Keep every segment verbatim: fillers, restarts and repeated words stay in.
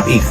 อีก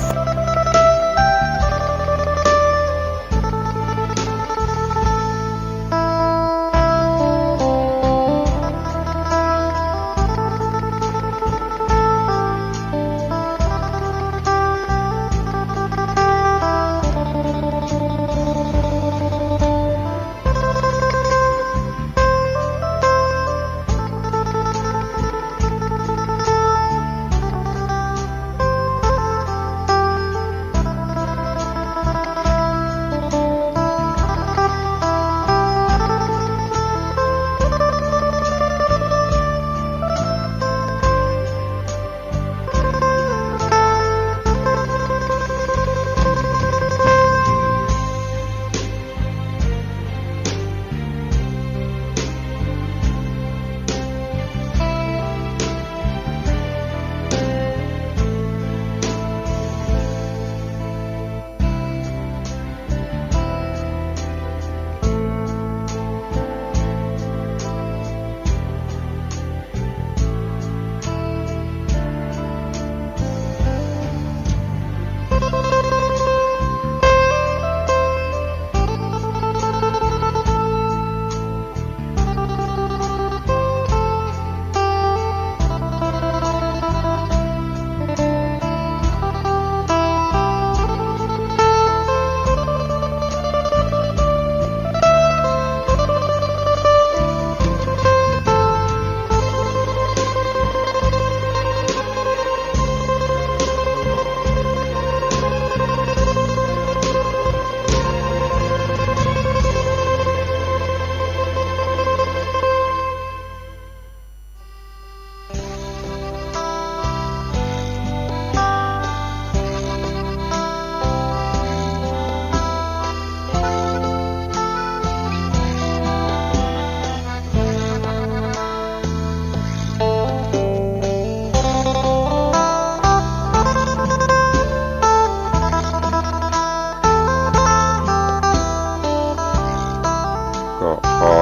ก็ขอ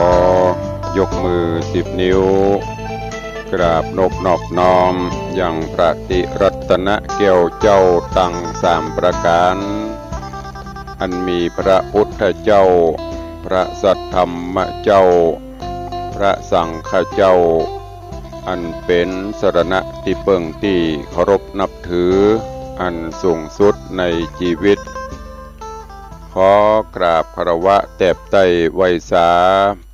ยกมือสิบนิ้ว กราบนบนอบน้อมยังพระติรัตนแก้วเจ้าตังสามประก๋าน อันมีพระพุทธเจ้า พระสัทธรรมเจ้า พระสังฆเจ้า อันเป๋นสรณะตี้เปิ้งตี้เคารพนับถืออันสูงสุดในจีวิต ขอกราบคารวะแตบใต้ไหว้สา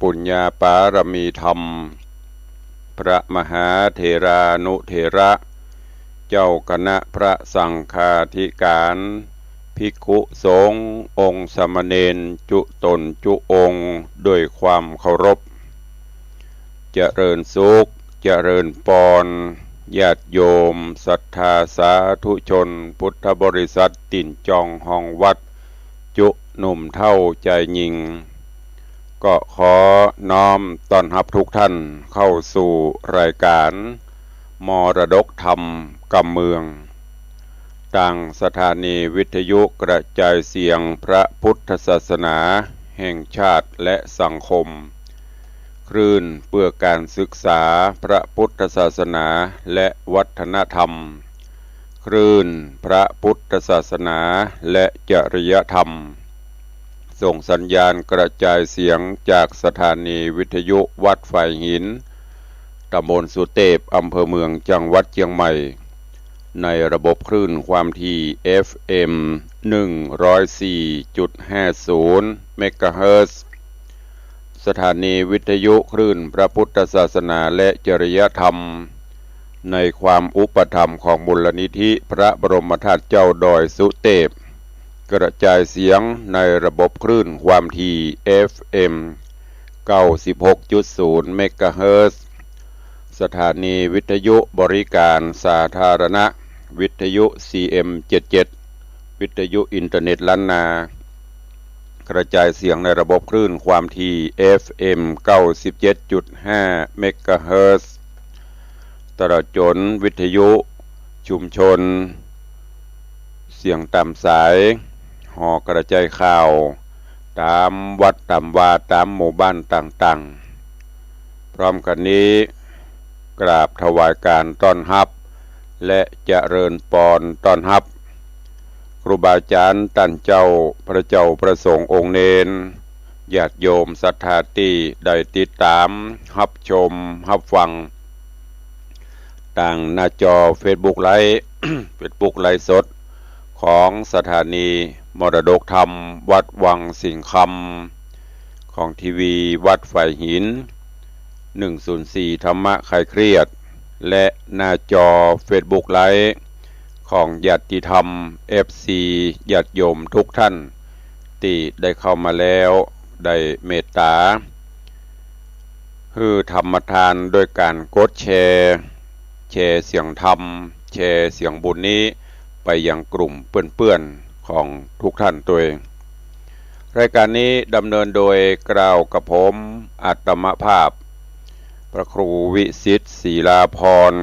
ปุญญาปารมีธรรม พระมหาเถรานุเถระ เจ้าคณะพระสังฆาธิการ ภิกขุสงฆ์องค์สามเณรจุ๊ต๋นจุ๊องค์ด้วยความเคารพ เจริญสุข เจริญปอน ญาติโยม ศรัทธาสาธุชน พุทธบริษัท ตี๋นจองฮองวัด จุ๊หนุ่มเฒ่าจายญิง ก็ขอน้อมต้อนฮับทุกท่านเข้าสู่รายการมรดกธรรมกำเมือง ตางสถานีวิทยุกระจายเสียงพระพุทธศาสนาแห่งชาติและสังคม คลื่นเพื่อการศึกษาพระพุทธศาสนาและวัฒนธรรม คลื่นพระพุทธศาสนาและจริยธรรม ส่งสัญญาณกระจายเสียงจากสถานีวิทยุวัดฝายหิน ตำบลสุเตพ อำเภอเมือง จังหวัดเจียงใหม่ ในระบบคลื่นความถี่ เอฟเอ็ม หนึ่งร้อยสี่จุดห้าศูนย์ เมกะเฮิรตซ์ สถานีวิทยุคลื่นพระพุทธศาสนาและจริยธรรม ในความอุปถัมภ์ของมูลนิธิพระบรมธาตุเจ้าดอยสุเตพ กระจายเสียงในระบบคลื่นความถี่ เอฟเอ็ม เก้าสิบหกจุดศูนย์ เมกะเฮิรตซ์ สถานีวิทยุบริการสาธารณะ วิทยุ ซีเอ็ม เจ็ดเจ็ด วิทยุอินเทอร์เน็ตล้านนา กระจายเสียงในระบบคลื่นความถี่ เอฟเอ็ม เก้าสิบเจ็ดจุดห้า เมกะเฮิรตซ์ ตลอดจ๋นวิทยุชุมชน เสียงต๋ามสาย หอกระจายข่าว ต๋ามวัดต๋ามวา ต๋ามหมู่บ้านต่างๆ พร้อมกั๋นนี้ กราบถวายการต้อนฮับ และเจริญปอนต้อนฮับ รูบาอาจ๋ารย์ต้านเจ้า พระเจ้าพระสงฆ์องค์เณร ญาติโยมศรัทธาตี้ได้ติดต๋าม ฮับชม ฮับฟัง ตางหน้าจอเฟซบุ๊กไลฟ์ เฟซบุ๊กไลฟ์สด ของสถานีมรดกธรรมวัดวังสิงห์คำ ของทีวีวัดฝายหิน หนึ่งศูนย์สี่ ธรรมะคลายเครียด และหน้าจอเฟซบุ๊กไลฟ์ ของญาติธรรม เอฟซี ญาติโยมทุกท่าน ตี้ได้เข้ามาแล้ว ได้เมตต๋า หื้อธรรมทานโดยก๋านกดแชร์ แชร์เสียงธรรม แชร์เสียงบุญนี้ไปยังกลุ่มเปื้อนๆ ของทุกท่านตวย รายการนี้ดำเนินโดยเกล้ากับผม อาตมาภาพ พระครูวิสิทธิ์ ศิลาภรณ์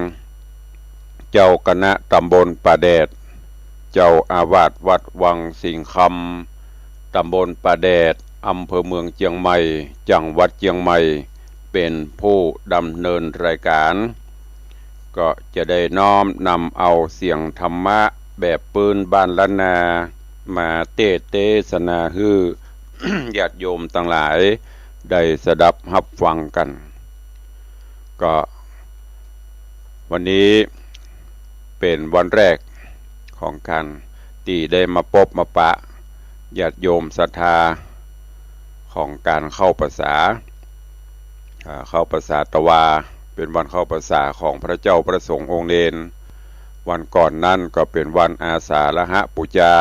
เจ้าคณะตำบลป่าแดด เจ้าอาวาสวัดวังสิงห์คำ ตำบลป่าแดด อำเภอเมืองเจียงใหม่ จังหวัดเจียงใหม่ เป๋นผู้ดำเนินรายการ ก็จะได้น้อมนำเอาเสียงธรรมะแบบปื้นบ้านล้านนา มาเตสน์เตสนาหื้อ ญาติโยมตังหลายได้สดับฮับฟังกั๋น ก็วันนี้เป๋นวันแรกของก๋านตี้ได้มาปบมาปะญาติโยมศรัทธาของก๋านเข้าพรรษา อ่า เข้าพรรษาตะวา เป๋นวันเข้าพรรษาของพระเจ้าพระสงฆ์องค์เณร วันก่อนนั้นก็เป๋นวันอาสาฬหปู๋จา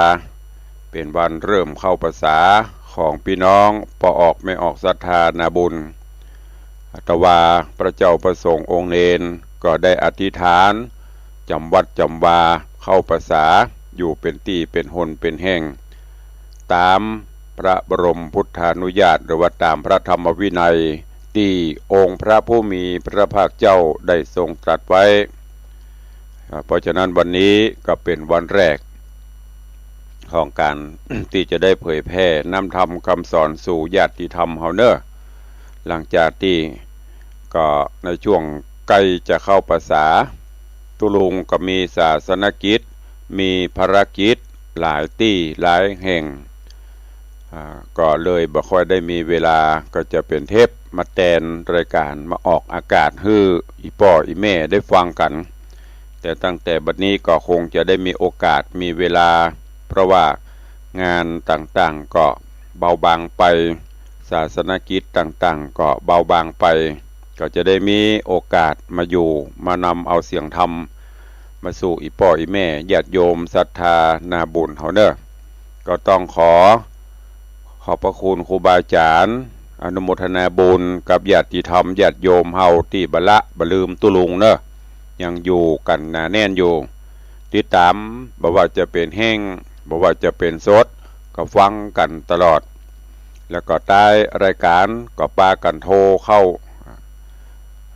เป๋นวันเริ่มเข้าพรรษาของปี้น้องป้อออกแม่ออกศรัทธานาบุญ ตะวาพระเจ้าพระสงฆ์องค์เณรก็ได้อธิษฐานจ๋ำวัดจ๋ำวาเข้าพรรษาอยู่เป๋นตี้เป๋นหนเป๋นแห่ง ต๋ามพระบรมพุทธานุญาต หรือว่าต๋ามพระธรรมวินัยตี้องค์พระผู้มีพระภาคเจ้าได้ทรงตรัสไว้ อ่า เพราะฉะนั้นวันนี้ก็เป๋นวันแรกของก๋าน ตี้จะได้เผยแผ่นำธรรมกำสอนสู่ญาติธรรมเฮาเน่อ หลังจากตี้ก็ในช่วงใก้จะเข้าพรรษา ตุ๊ลุงก็มีศาสนกิจ มีภารกิจหลายตี้หลายแห่ง อ่า ก็เลยบ่ค่อยได้มีเวลา ก็จะเป๋นเทปมาแตนรายก๋าน มาออกอากาศหื้ออี่ป้ออี่แม่ได้ฟังกั๋น แต่ตั้งแต่บัดนี้ก็คงจะได้มีโอกาสมีเวลา เพราะว่างานต่างๆ ก็เบาบางไป ศาสนกิจต่างๆ ก็เบาบางไป ก็จะได้มีโอกาสมาอยู่ มานำเอาเสียงธรรมมาสู่อี่ป้ออี่แม่ญาติโยมศรัทธานาบุญเฮาเน่อ ก็ต้องขอขอบพระคุณครูบาอาจ๋ารย์ อนุโมทนาบุญกับญาติธรรมญาติโยมเฮาตี้บ่ละบ่ลืมตุ๊ลุงเน่อ ยังอยู่กั๋นหนาแน่นอยู่ ติดต๋าม บ่ว่าจะเป๋นแห้ง บ่ว่าจะเป๋นสด ก็ฟังกั๋นตลอด แล้วก็ต้ายรายก๋านก็ปากั๋นโทรเข้า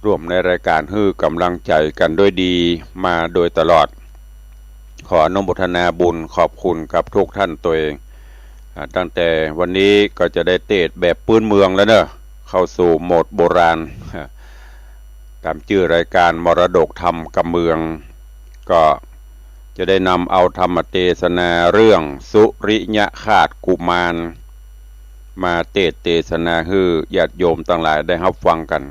ร่วมในรายก๋านหื้อก๋ำลังใจ๋กั๋นด้วยดีมาโดยตลอด ขออนุโมทนาบุญขอบคุณกับทุกท่านตวย อ่า ตั้งแต่วันนี้ก็จะได้เตสน์แบบปื้นเมืองแล้วเน่อ เข้าสู่โหมดโบราณ ต๋ามจื้อรายก๋านมรดกธรรมกำเมือง ก็จะได้นำเอาธรรมเตสนาเรื่องสุริยคราสกุมาร มาเตสน์เตสนาหื้อญาติโยมตังหลายได้ฮับฟังกั๋น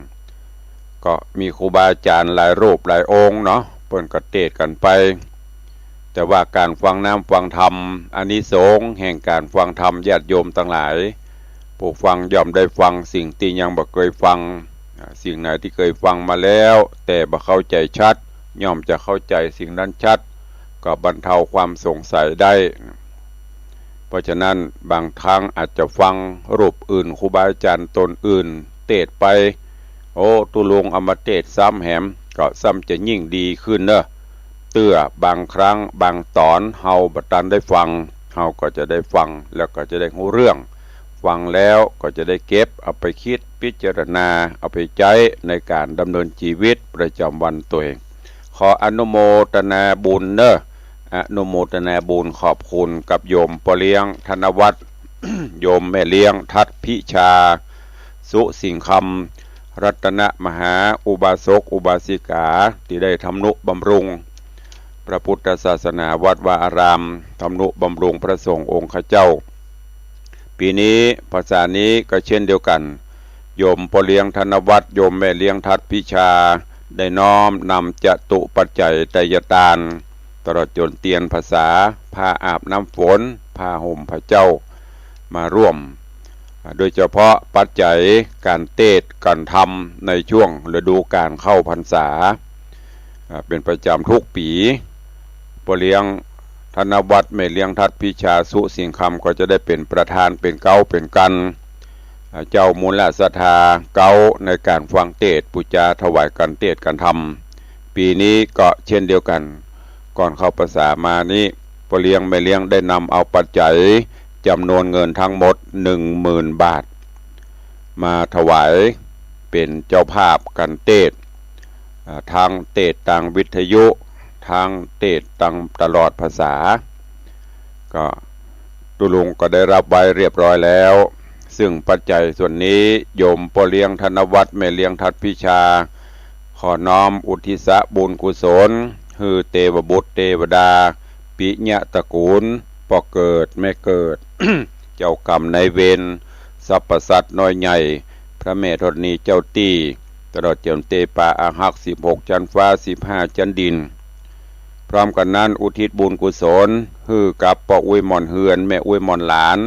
ก็มีครูบาอาจ๋ารย์หลายรูปหลายองค์เนาะ เปิ้นก็เตสน์กั๋นไป แต่ว่าก๋านฟังนำฟังธรรม อานิสงส์แห่งก๋านฟังธรรมญาติโยมตังหลาย ผู้ฟังย่อมได้ฟังสิ่งตี้ยังบ่เกยฟัง อ่า สิ่งไหนตี้เกยฟังมาแล้ว แต่บ่เข้าใจ๋ชัด ย่อมจะเข้าใจ๋สิ่งนั้นชัด ก็บรรเทาความสงสัยได้ เพราะฉะนั้นบางครั้งอาจจะฟังรูปอื่น ครูบาอาจ๋ารย์ต๋นอื่นเตสน์ไป โอ้ ตุ๊ลุงเอามาเตสน์ซ้ำแหม ก็ซ้ำจะยิ่งดีขึ้นเน่อ เตื้อบางครั้งบางต๋อนเฮาบ่ตันได้ฟัง เฮาก็จะได้ฟัง แล้วก็จะได้ฮู้เรื่อง ฟังแล้วก็จะได้เก็บเอาไปกึ๊ดพิจารณา เอาไปใจ๊ในก๋านดำเนินจีวิตประจ๋ำวันตวย ขออนุโมทนาบุญเน่อ อนุโมทนาบุญขอบคุณกับโยมป้อเลี้ยงธนวัฒน์ โยมแม่เลี้ยงทัศน์พิชา สุสิงห์คำ รัตนมหาอุบาสกอุบาสิกา ตี้ได้ทำนุบำรุง พระพุทธศาสนาวัดวาอาราม ทำนุบำรุงพระสงฆ์องค์ข้าเจ้า ปี๋นี้พรรษานี้ก็เช่นเดียวกั๋น โยมป้อเลี้ยงธนวัฒน์ โยมแม่เลี้ยงทัดพิชา ได้น้อมนำจตุปัจจัยไตรยตาน ตลอดจ๋นเตียนพรรษา ผ้าอาบน้ำฝน ผ้าห่มพระเจ้า มาร่วม อ่า โดยเฉพาะปัจจัยก๋านเตศน์ก๋านธรรมในช่วงฤดูก๋านเข้าพรรษา อ่า เป๋นประจ๋ำทุกปี๋ ป้อเลี้ยงธนวัฒน์ แม่เลี้ยงทัดพิชา สุสิงห์คำ ก็จะได้เป๋นประธาน เป๋นเก๊าเป๋นกั๋น อ่า เจ้ามูลศรัทธาเก๊าในก๋านฟังเตศน์ ปู๋จาถวายก๋านเตศน์ก๋านธรรม ปี๋นี้ก็เช่นเดียวกั๋น ก่อนเข้าพรรษามานี้ ป้อเลี้ยงแม่เลี้ยงได้นำเอาปัจจัยจ๋ำนวนเงินทั้งหมดหนึ่งหมื่นบาท มาถวายเป๋นเจ้าภาพก๋านเตศน์ อ่า ทั้งเตศน์ตางวิทยุ ทั้งเตศน์ตางตลอดพรรษา ก็ตุ๊ลุงก็ได้ฮับไว้เรียบร้อยแล้ว ซึ่งปัจจัยส่วนนี้โยมป้อเลี้ยงธนวัฒน์ แม่เลี้ยงทัดพิชา ขอน้อมอุทิศบุญกุศล หื้อเตวบุตรเตวดา ปิยะตระกูล ป้อเกิด แม่เกิด เจ้ากรรมนายเวร สรรพสัตว์น้อยใหญ่ พระแม่ธรณีเจ้าตี้ ตลอดจ๋นเตปาอาหัก สิบหกจั๊นฟ้า สิบห้าจั๊นดิน พร้อมกั๋นนั้นอุทิศบุญกุศล หื้อกับป้ออุ๊ยหม่อนเฮือน แม่อุ๊ยหม่อนหลาน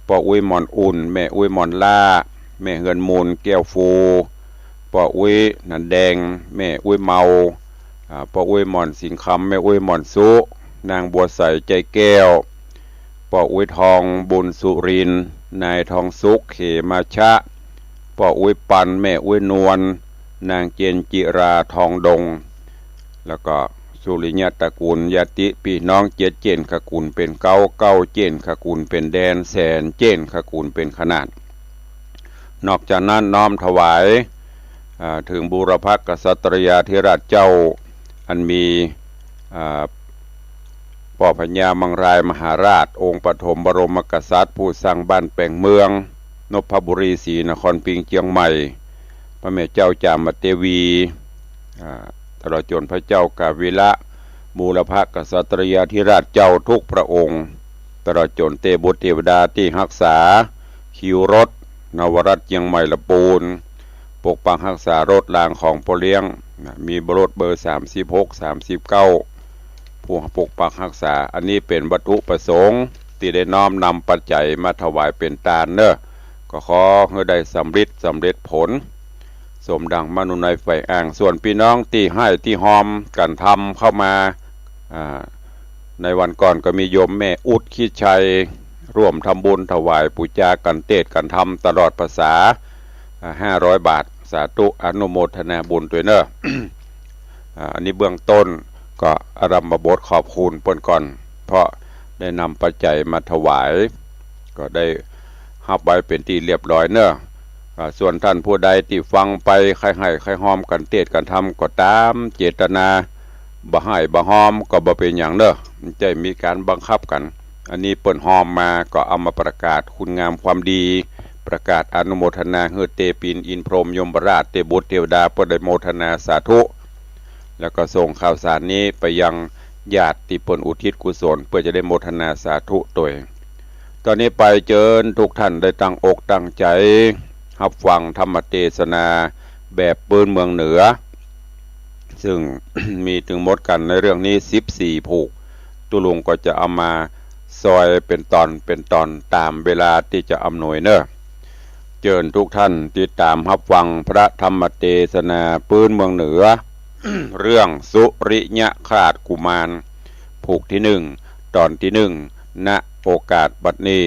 ป้ออุ๊ยหม่อนอุ่น แม่อุ๊ยหม่อนล้า แม่เฮือนมูลแก้วฟู ป้ออุ๊ยหนันแดง แม่อุ๊ยเมา อ่า ป้ออุ๊ยหม่อนสิงห์คำ แม่อุ๊ยหม่อนสุ นางบัวใส ใจแก้ว ป้ออุ๊ยทอง บุญสุรินทร์ นายทองสุข เขมาชะ ป้ออุ๊ยปัน แม่อุ๊ยนวล นางเจนจิรา ทองดง แล้วก็สุริยะตระกูล ญาติปี้น้อง เจ็ดเจ้นขกูลเป๋นเก๊า เก้าเจ้นขกูลเป๋นแดน แสนเจ้นขกูลเป๋นขนาด นอกจากนั้นน้อมถวาย อ่า เถิงบูรพกษัตริยาธิราชเจ้า อันมี อ่า ป้อพญามังรายมหาราช องค์ปฐมบรมกษัตริย์ ผู้สร้างบ้านแป๋งเมือง นพบุรี ศรีนครพิงค์ เจียงใหม่ พระแม่เจ้าจามเทวี อ่า ตลอดจ๋นพระเจ้ากาวิละ บูรพกษัตริยาธิราชเจ้าทุกพระองค์ ตลอดจ๋นเตบุตรเทวดาตี้ฮักษาคิวรถ นวรัตน์เจียงใหม่ลำปูน ปกปักฮักษารถรางของป้อเลี้ยง นะ มีรถเบอร์สามสิบหก สามสิบเก้า ผู้ปกปักฮักษา อันนี้เป๋นวัตถุประสงค์ตี้ได้น้อมนำปัจจัยมาถวายเป๋นตานเนาะ ก็ขอหื้อได้สำริดสำเร็จผล สมดังมโนในใฝ่อ้าง ส่วนปี้น้องตี้ให้ตี้ฮอมก๋านธรรมเข้ามา อ่า ในวันก่อนก็มีโยมแม่อุ๊ด คิดชัย ร่วมทำบุญถวายปู๋จาก๋านเตศน์ก๋านธรรมตลอดพรรษา อ่า ห้าร้อยบาท สาธุ อนุโมทนาบุญตวยเนาะ อ่า อันนี้เบื้องต้นก็อารัมภบทขอบคุณเปิ้นก่อน เพราะได้นำปัจจัยมาถวาย ก็ได้ฮับไว้เป๋นตี้เรียบร้อยเนาะ อ่า ส่วนต้านผู้ใดตี้ฟังไปใค่ให้ใค่ฮอมก๋านเตศน์ก๋านธรรมก็ต๋ามเจตนา บ่ให้บ่ฮอมก็บ่เป๋นหยังเนาะ บ่ใจ้มีก๋านบังคับกั๋น อันนี้เปิ้นฮอมมาก็เอามาประกาศคุณงามความดี ประกาศอนุโมทนาหื้อเตปินอินทร์พรหมยมราช เตบุตรเทวดาเปิ้นได้โมทนาสาธุ แล้วก็ส่งข่าวสารนี้ไปยังญาติตี้เปิ้นอุทิศกุศล เปื้อจะได้โมทนาสาธุตวย ต๋อนนี้ไปเจิญทุกท่านได้ตั้งอกตั้งใจ๋ฮับฟังธรรมเตสนาแบบปื๊นเมืองเหนือ ซึ่ง มีตึงหมดกั๋นในเรื่องนี้สิบสี่ผูก ตุ๊ลุงก็จะเอามาซอยเป๋นต๋อนเป๋นต๋อนต๋ามเวลาตี้จะอำนวยเนาะ เจิญทุกท่านติดต๋ามฮับฟังพระธรรมเตสนาปื๊นเมืองเหนือ เรื่องสุริยคราสกุมาร ผูกตี้หนึ่ง ต๋อนตี้หนึ่ง ณ โอกาสบัดนี้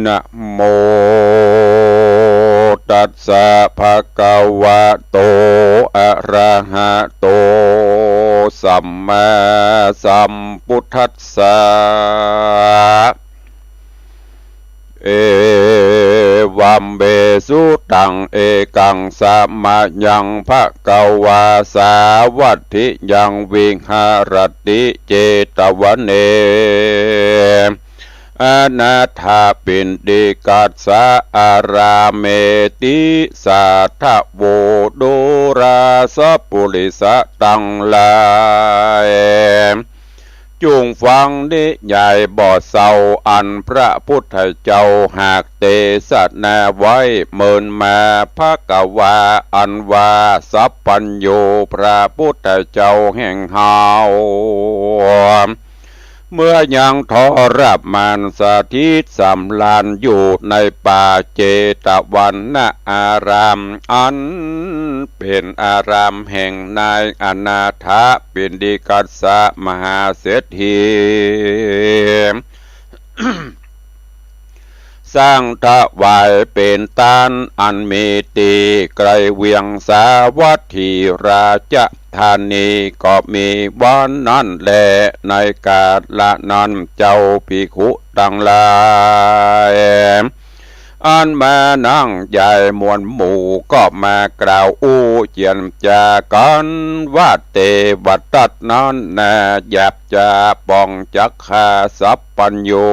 นะโมตัสสะ ภะคะวะโต อะระหะโต สัมมาสัมพุทธัสสะ เอวัมเมสุตัง เอกังสะมะยัง ภะคะวา สาวัตถิยัง วิหะระติ เจตวะเน อนาถปิณฑิกัสสะ อารามเมติสาทะโว ดูราสปุริสะตังหลาย จุ่งฟังนิยายบ่เซา อันพระพุทธเจ้าหากเตสนาไว้ เมินมาภะคะวา อันว่าสัพพัญญู พระพุทธเจ้าแห่งเฮา เมื่อยังทรมานสถิตสำราญอยู่ในป่าเจตวันนาราม อันเป๋นอารามแห่งนายอนาถปิณฑิกัสสะมหาเศรษฐี สร้างถวายเป๋นตานอันมีตี้ใก้เวียงสาวัตถีราชธานี ก็มีวันนั้นแล ในกาละนั้นเจ้าภิกขุตังหลาย อันมานั่งใหญ่มวลหมู่ ก็มากล่าวอู้เจียรจากั๋นว่า เตวทัตนั้นนา หยาบจ๋าป๋องจักฆ่าสัพพัญญู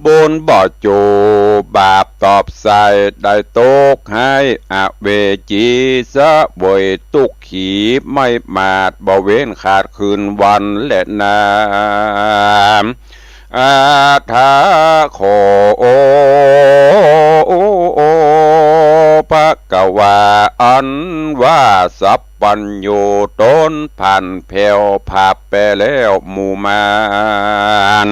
บุญบ่จู๋ บาปตอบใส่ ได้ตกไห้อเวจี เสวยตุ๊กขี ไม่หมาดบ่เว้นขาดคืนวันแลนา อาถาโข ภะคะวา อันว่าสัพพัญญูต๋นผันแผวผาบไปแล้วหมู่มาร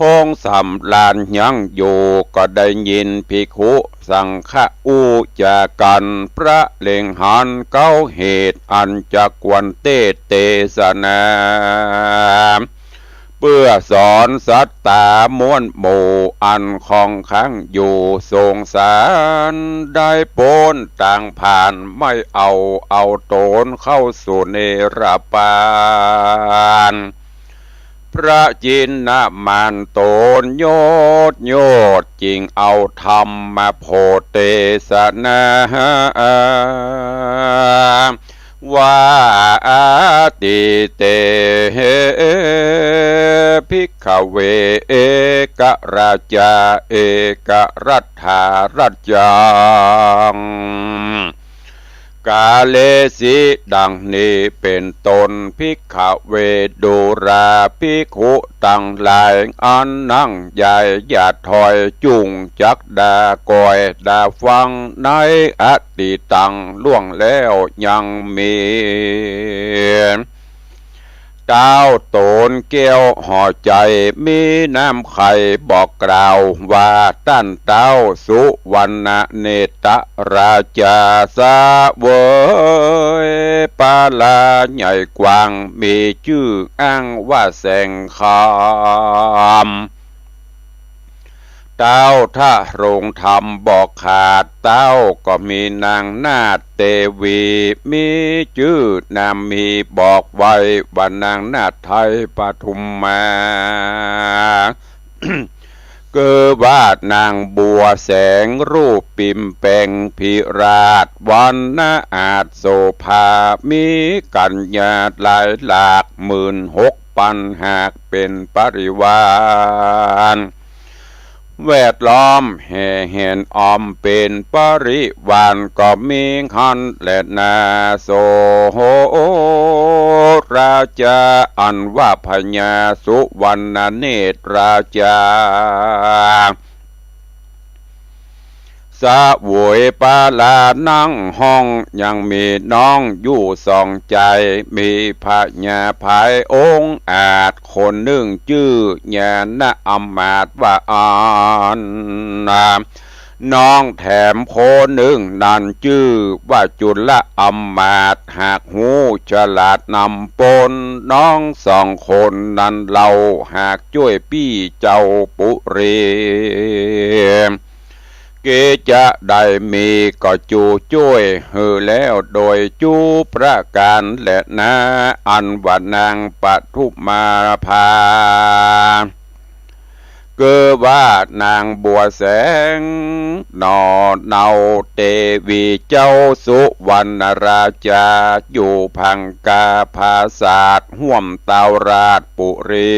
พงสำราญยังอยู่ ก็ได้ยินภิกขุสังฆะอู้จ๋ากั๋น พระเล็งหันเก๊าเหตุ อันจะควรเตสน์เตสนา เปื้อสอนสัตตาม้วนหมู่ อันคองค้างอยู่สงสาร ได้ป๊นตางผ่าน ไม่เอาเอาต๋นเข้าสู่เนรปาน พระจินนามานต๋นโยชน์โยชน์ จึงเอาธรรมมาโผดเตสนา ว่า อติเต ภิกขเว เอกราชา เอกรัตถารัชชัง กาเลสิ ดังนี้เป๋นต้น ภิกขเว ดูราภิกขุตังหลาย อันนั่งใหญ่อย่าถอย จุ่งจักดาก้อยดาฟัง ในอติตังล่วงแล้วยังมี ต้าวโตนแก้วหอใจ๋ มีน้ำไขบอกกล่าวว่า ต้านต้าวสุวรรณเนตรราชา เสวยปาลาใหญ่กว้าง มีจื้ออ้างว่าแสงคำ ต้าวทะโรงธรรมบอกขาด ต้าวก็มีนางนาถเตวี มีจื้อนามมีบอกไว้ว่านางนาถไทยปทุมมา คือว่านางบัวแสงรูปปิ่มแป๋งพิราช วรรณอาจโสภา มีกัญญาหลายหลาก หมื่นหกปันหากเป๋นปริวาร แวดล้อมแห่แหนอ้อมเป๋นปริวาร ก็มีหั้นแลนา โสราชา อันว่าพญาสุวรรณเนตรราชา เสวยปาลานั่งห้อง ยังมีน้องอยู่สองใจ๋ มีพญาภายองอาจคนนึ่ง จื้อญาณอำมาตย์ว่าอั้น น้องแถมคนนึ่งนั้นจื้อว่าจุลอำมาตย์ หากฮู้ฉลาดนำปน น้องสองคนนั้นเล่า หากจ้วยปี้เจ้าปุรี เกจะได้มีก็จูจ้วย หื้อแล้วโดยจุประก๋านแลนา อันว่านางปทุมมาภา เกอว่านางบัวแสง หน่อเนาเตวีเจ้าสุวรรณราชา อยู่พังกาผาสาท ฮ่วมตาวราชปุรี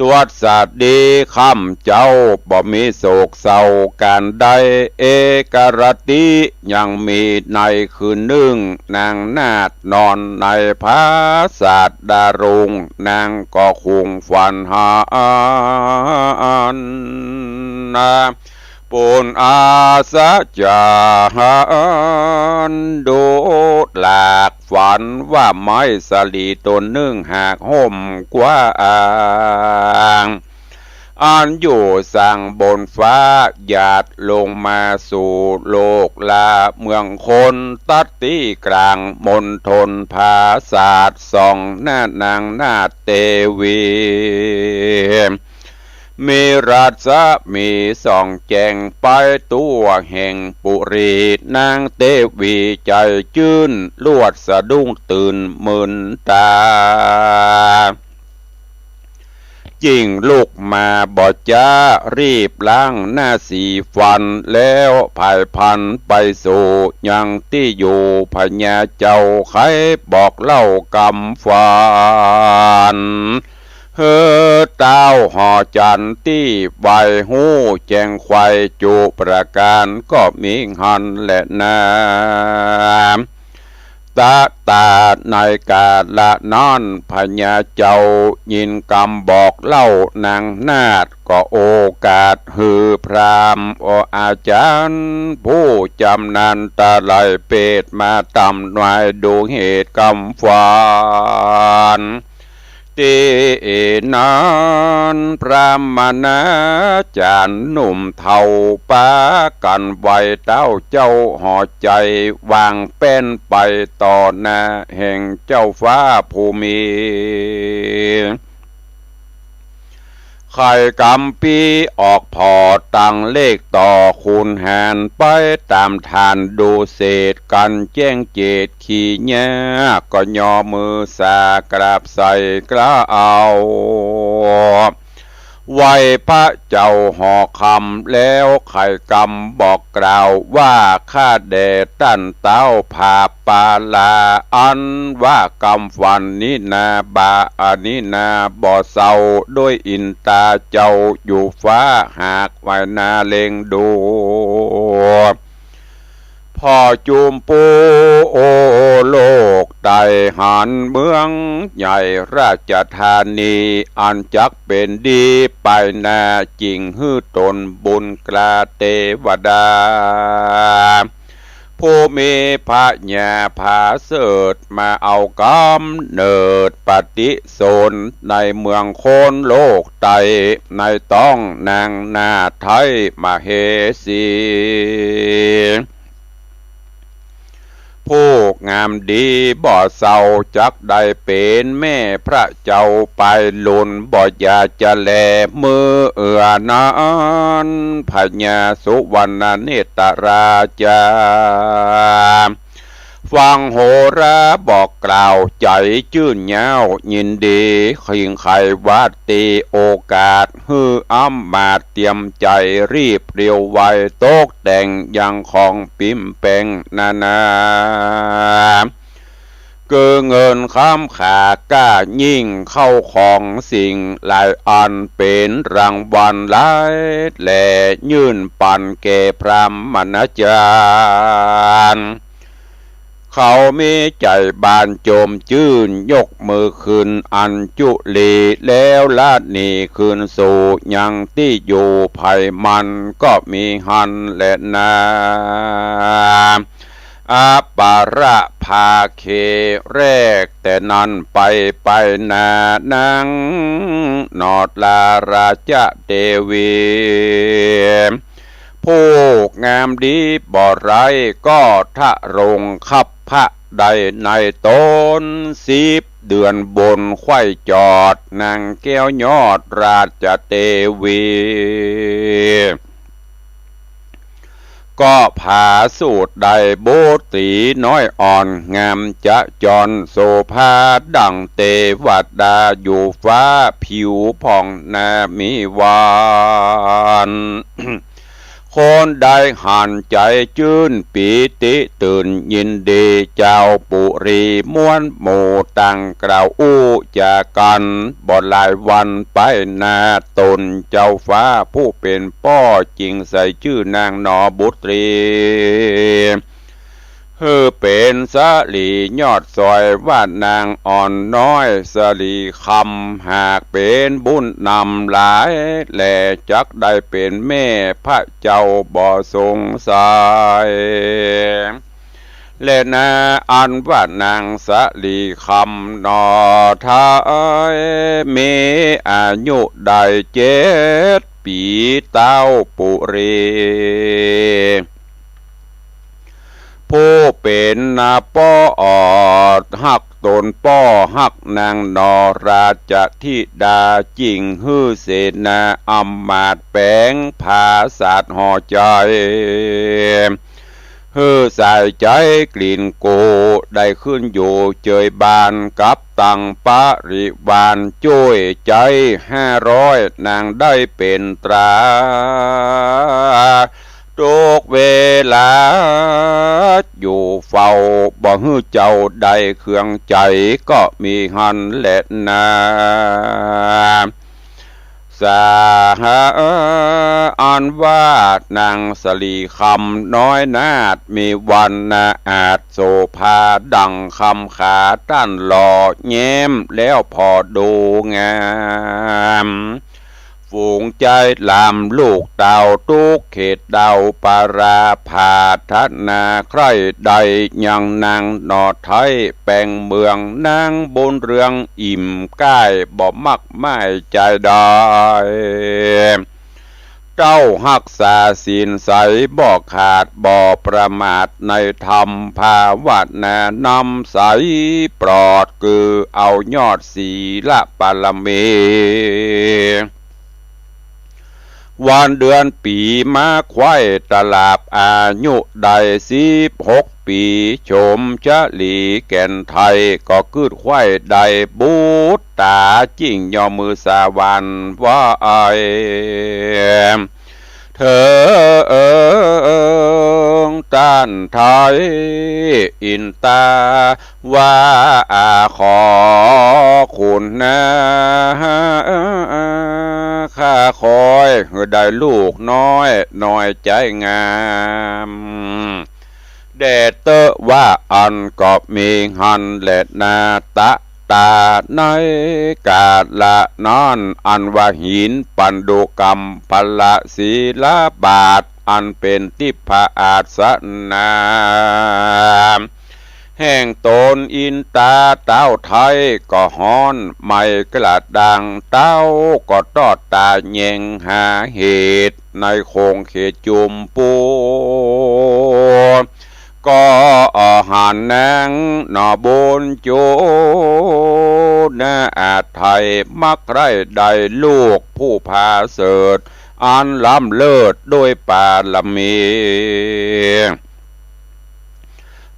สวัสดีค่ำเจ้า บ่มีโศกเศร้าก๋านใด เอกราตรียังมีในคืนนึ่ง นางนาฏนอนในผาสาทดารุง นางก็คุงฝันหันนา ปุญอาสะจารย์ ดูหลากฝันว่าไม้สาลีต้นนึ่งหักฮ่มกว้าง อันอยู่สร้างบนฟ้า หยาดลงมาสู่โลกลาเมืองคน ตัดตี้กลางมณฑลผาสาท ส่องหน้านางนาฏเตวี มีรัศมีส่องแจ้งไปทั่วแห่งปุรี นางเตวีใจ๋จื้น ลวดสะดุ้งตื่นมึนต๋า จึงลุกมาบ่จ๊า รีบล้างหน้าสีฟัน แล้วผายพลันไปสู่ยังตี้อยู่ พญาเจ้าใค่บอกเล่ากำฝัน หื้อต้าวหอจันตี้ไหวฮู้แจ้งไขว่จุประก๋าน ก็มีหั้นแหละนา ตะตาในกาละนั้น พญาเจ้ายินกำบอกเล่านางนาฏ ก็โอกาสหื้อพราหมณ์อาจ๋ารย์ ผู้จำนาญตะไลเปตมาตำนายดูเหตุกำฝัน ตี้นั้นพราหมณาจ๋ารย์หนุ่มเฒ่า ปากั๋นไหว้ต้าวเจ้าหอใจ๋ วางแป้นไปต่อหน้าแห่งเจ้าฟ้าผู้มี ไขว่กำปี้ออกผ่อตังเลขต่อ คูณหารไปต๋ามฐานดูเศษ กั๋นแจ้งเจต ขี้เยียะก็ยอมือสากราบใส่เกล้า ไหว้พระเจ้าหอคำ แล้วไขว่กำบอกกล่าวว่า ข้าแด่ต้านต้าวผาปาลา อันว่ากำฝันนี้นาบ่า อันนี้นาบ่เศร้า ด้วยอินต๋าเจ้าอยู่ฟ้า หากไหว้นาเล็งดู ผ่อจุมปูโอโลกใต้ หันเมืองใหญ่ราชธานี อันจักเป๋นดีไปหน้า จึงหื้อต๋นบุญกล้าเตวดา ผู้มีพญาผาเสริฐ มาเอาก๋ำเนิดปฏิสนในเมืองคนโลกใต้ ในต๊องนางนาฏไท้มเหสี ผู้งามดีบ่เศร้า จักได้เป๋นแม่พระเจ้าไป ลุนบ่อยากจะแล เมื่อเอือนั้น พญาสุวรรณเนตรราชา ฟังโหราบอกกล่าว ใจ๋จื้นเย้ายินดี คิงไขวาตีโอกาส หื้ออำมาตย์เตรียมใจ๋ รีบเร็วไว ตกแต่งยังของปิมแปงนานา คือเงินคำขาก้ายิ่ง เข้าของสิ่งหลายอัน เป๋นรางวัลหลายแหล่ ยื่นปันแก่พราหมณาจ๋ารย์ เขามีใจ๋บานจมจื้น ยกมือขึ้นอัญจุลี แล้วละหนีคืนสู่ยังตี้อยู่ ใผมันก็มีหั้นแลนา อัปปะระภาเคแรก แต่นั้นไป ไปหน้านางนอดลาราชเตวี ผู้งามดีบ่ร้าย ก็ทะรงคับพระได้ในต๋น สิบเดือนบนไขว่จอด นางแก้วยอดราชเตวี ผ ก็ผาสูตรได้บุตรีน้อยอ่อนงามจะจร โสภาดั่งเตวดาอยู่ฟ้า ผิวผ่องหน้ามีวัน คนใดหันใจ๋จื้นปีติตื่นยินดี เจ้าปุรีมวลหมู่ต่างกล่าวอู้จากั๋น บ่หลายวันไปหน้า ต๋นเจ้าฟ้าผู้เป๋นป้อ จึงใส่จื้อนางหนอบุตรี หื้อเป๋นสลียอดสอย ว่านางอ่อนน้อยสลีคำ หากเป๋นบุญนำหลายแล จักได้เป๋นแม่พระเจ้าบ่สงสัย แลนา อันว่านางสลีคำหนอไท้ มีอายุได้เจ็ดปี เต้าปุรี ผู้เป๋นนาป้อฮักต๋นป้อฮักนางหนอราชธิดา จึงหื้อเสนาอำมาตย์แป๋งผาสาทห่อใจ๋ หื้อสายใจ๋กลิ่นโก ได้ขึ้นอยู่เจยบ้านกับตังปริวารจ้วยใจ๊ห้าร้อย นางได้เป๋นตรา ทุกเวลาอยู่เฝ้า บ่หื้อเจ้าได้เคืองใจ๋ ก็มีหั้นแลนา สาหา อันว่านางสลีคำน้อยนาฏ มีวรรณะอาจโสภาดั่งคำขาตั้นหล่อแย้มแล้วผ่อดูงาม ฝูงใจ๊ลามลูกเต้าทุกเขตเดาปาราผาดถนาใคร่ได้ยังนางหนอไท้ แป๋งเมืองนางบุญเรืองอิ่มก้ายบ่มักหมายใจ๋ได้ เต้าฮักษาศีลใสบ่ขาดบ่ประมาทในธรรมภาวนานำใส ปลอดคือเอายอดศีลปารมี วันเดือนปี๋มาไขว่ตลาดอายุได้สิบหกปี๋ ชมชะลีแก่นไทย ก็กึ๊ดไขว่ได้บุตรา จิ่งยอมมือสาหวันไหว้ เถิงต้านไท้อินตา ว่าอาขอคุณนา ข้าคอยหื้อได้ลูกน้อยน้อยใจ๋งาม แด่เต๊อะว่าอั้นก็มีหั้นแลนา ตะตาในกาละนั้น อันว่าหินปันดุกัมพละศิลาบาท อันเป๋นทิพย์พระอาสนะ แห่งต๋นอินตาเต้าไท้ก็ฮ้อนไหม้กระด้าง เต้าก็ตอดต๋าแยงหาเหตุ ในขงเขตจุมปู ก็หันนางหนอบุญจุนาอาจไท้ มักใคร่ได้ลูกผู้ผาเสริฐ อันล้ำเลิศด้วยปารมี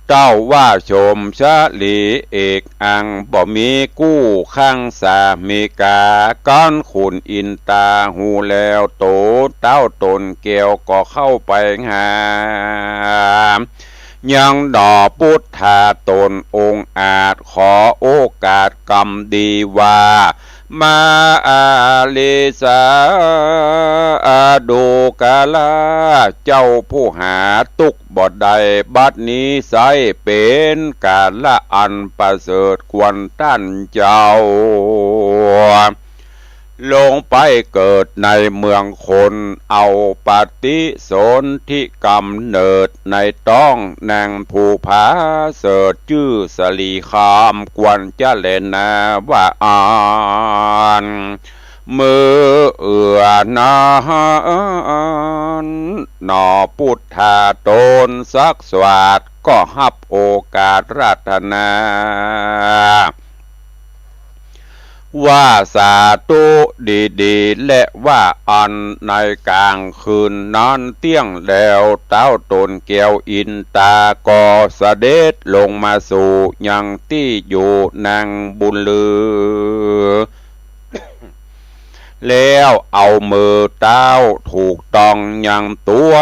เต้าว่าชมชะลีเอกอังบ่มีกู้ ข้างสามิกา ก้อนขุนอินตาฮู้แล้วโต เต้าต๋นแก้วก็เข้าไปหา ยังหนอปุทธาต๋นองค์อาจ ขอโอกาสกำดีว่า มาอาลีสาอาดูกาลา เจ้าผู้หาตุ๊กข์บ่ได้ บัดนี้ไส้เป๋นกาละอันประเสริฐควรต้านเจ้า ลงไปเกิดในเมืองคน เอาปฏิสนธิกำเนิดในต๊องนางผู้ผาเสริฐจื้อสลีคำ ควรจะแลนาว่าอั้น มื้อเอื้อนั้น หนอปุทธาต๋นศักดิ์สวัสดิ์ก็ฮับโอกาสราธนา ว่าสาธุดีๆ และว่าอั้นในก๋างคืนนั้นเตี้ยงแล้ว เต้าต๋นแก้วอินตาก็เสด็จลงมาสู่ยังตี้อยู่นางบุญลือ แล้วเอามือเต้าถูกต้องยังตั๋ว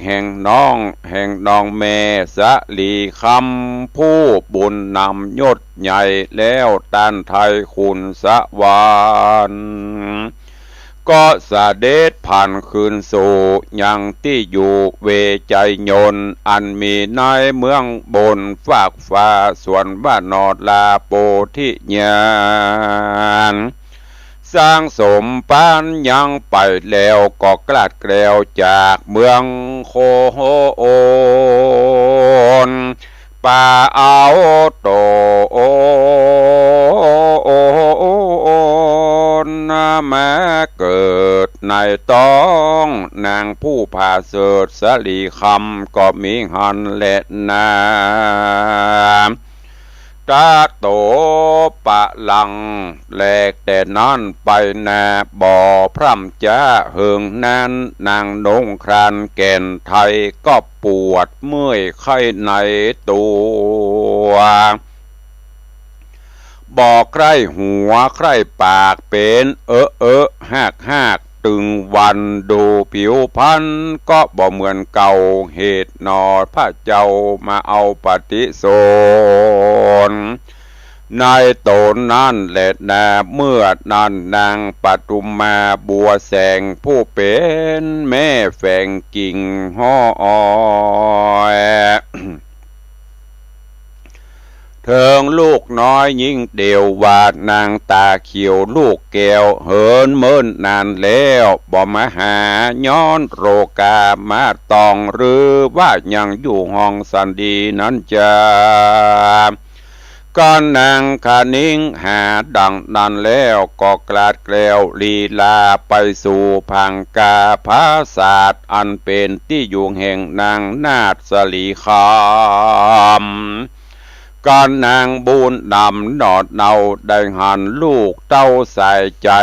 แห่งน้อง แห่งน้องแม่สะหลีคำ ผู้บุญนำยศใหญ่แล้ว ต้านไทยขุนสวรรค์ ก็เสด็จผ่านคืนสู่ยังตี้อยู่เวไชยนนท์ อันมีในเมืองบนฟากฟ้า สวนวโนราโพธิญาณ สร้างสมปั๋ญญังไปแล้ว ก็กลาดแคล้วจากเมืองโคน ป่าเอาต๋นมาเกิดในต๊องนางผู้ผาเสริฐสะหลีคำ ก็มีหั้นแลนา ตะโตปะลัง แลแต่นั้นไปนาบ่พร่ำจ๊าเหิงนาน นางนงครานแก่นไทยก็ปวดเมื่อยไข้ในตั๋ว บ่ใคร่หัวใคร่ปาก เป๋นเอะเอะฮากฮาก ตึงวันดูผิวพรรณก็บ่เหมือนเก่า เหตุหนอพระเจ้ามาเอาปฏิสนธิ์ในต๋นนั้นแลนา เมื่อนั้นนางปทุมมาบัวแสง ผู้เป๋นแม่แฝงกิ่งห้อย เถิงลูกน้อยญิงเดียวว่านางต๋าเขียวลูกแก้ว เหินเมินนานแล้วบ่มาหา ย้อนโรคามาต้อง หรือว่ายังอยู่ห้องสันดีนั้นจา ก็นางคะนิงหาดังนั้นแล้ว ก็กลาดแคล้วลีลาไปสู่ผางกาผาสาท อันเป๋นตี้อยู่แห่งนางนาถสะหลีคำ ก็นางบุญนำหนอเนาได้หันลูกเต้าสายใจ๋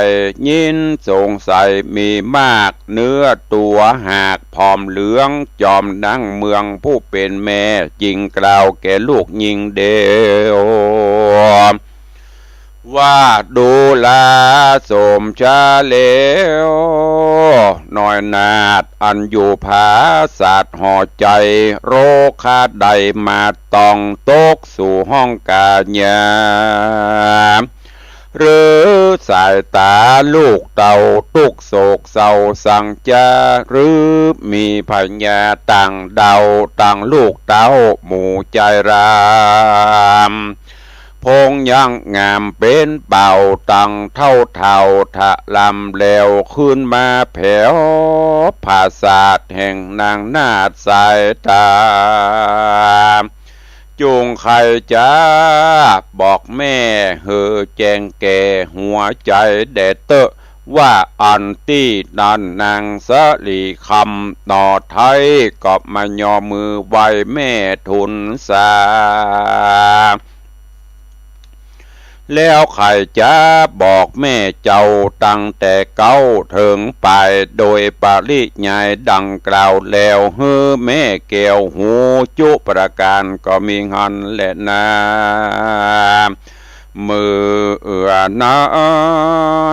ยินสงสัยมีมาก เนื้อตั๋วหากผอมเหลือง จอมนางเมืองผู้เป๋นแม่ จึงกล่าวแก่ลูกญิงเดียว ว่าดูราสมชาแล้ว น้อยนาถอันอยู่ผาสาทหอใจ๋ โรคาใดมาต้องตกสู่ห้องก๋ายา หรือสายต๋าลูกเต้าตุ๊กโศกเศร้าสังจา หรือมีพญาต่างดาวตังลูกเต้าหมู่จายราม พงยังงามเป๋นเป่าตังเฒ่าเฒ่าทะลำแล้ว ขึ้นมาแผวผาสาทแห่งนางนาถสายต๋า จุ่งใค่จ๊าบอกแม่หื้อแจ้งแก่หัวใจ๋แด่เต๊อะ ว่าอันตี้นั้นนางสะหลีคำหนอไท้ ก็มาย่อมือไหว้แม่ทูลสา แล้วใค่จ๊าบอกแม่เจ้าตั้งแต่เก๊าเถิงป๋าย โดยปริยายดังกล่าวแล้ว หื้อแม่แก้วฮู้จุประก๋าน ก็มีหั้นแลนา เมื่อนั้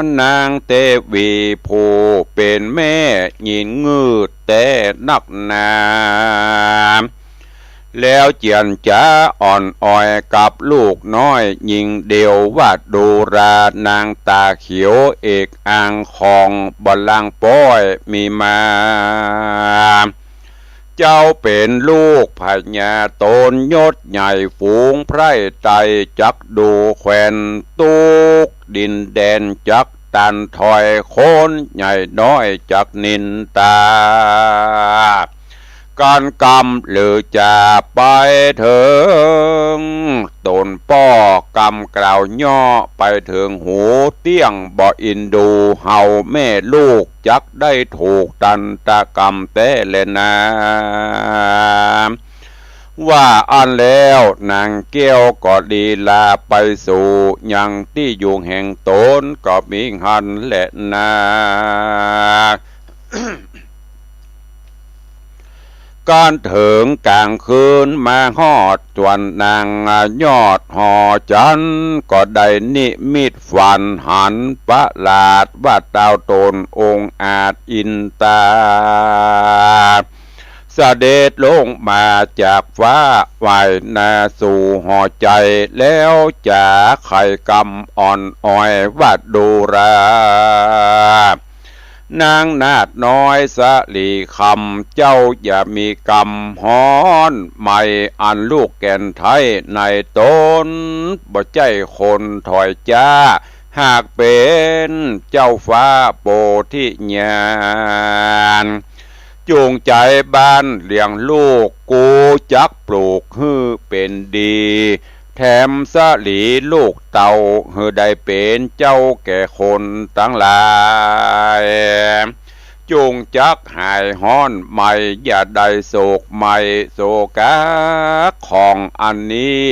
นนางเตวีผู้เป๋นแม่ยินงืดแต๊นักหนา แล้วเจียรจ๋าอ่อนอ่อยกับลูกน้อยญิงเดียวว่าดูรานางต๋าเขียวเอกอังของบัลลังก์ป้อยมีมา เจ้าเป๋นลูกพญาต๋นยศใหญ่ฝูงไพร่ไตร จักดูแคว้นตุ๊กดินแดนจักตันถอย คนใหญ่น้อยจักนินตา ก๋านกำหรือจะไปเถิงต๋นป้อกำกล่าวเยาะไปเถิงหูเตี้ยงบ่อินดู เฮาแม่ลูกจักได้ถูกตันตะกำแต๊แลนา ว่าอั้นแล้วนางแก้วก็ลีลาไปสู่ยังตี้อยู่แห่งต๋นก็มิหั้นแลนา กั๋นเถิงก๋างคืนมาฮอดจ๋วนนางยอดหอจันทร์ ก็ได้นิมิตฝันหันประหลาดว่าต้าวต๋นองอาจอินตา เสด็จลงมาจากฟ้าว่ายหน้าสู่หอใจ๋ แล้วจ๋าไขกำอ่อนอ้อยว่าดูรา นางนาฏน้อยสะหลีคำ เจ้าอย่ามีกำฮ้อนไหม อันลูกแก่นไท้ในต๋น บ่ใจ้คนถอยจ๊า หากเป๋นเจ้าฟ้าโพธิญาณ จูงใจ๋บ้านเลี้ยงลูก กูจักปลูกหื้อเป๋นดี แถมสะหลีลูกเต้า หื้อได้เป๋นเจ้าแก่คนตังหลาย จูงจักหายฮ้อนไหม อย่าได้โศกไหมโศกา ของอันนี้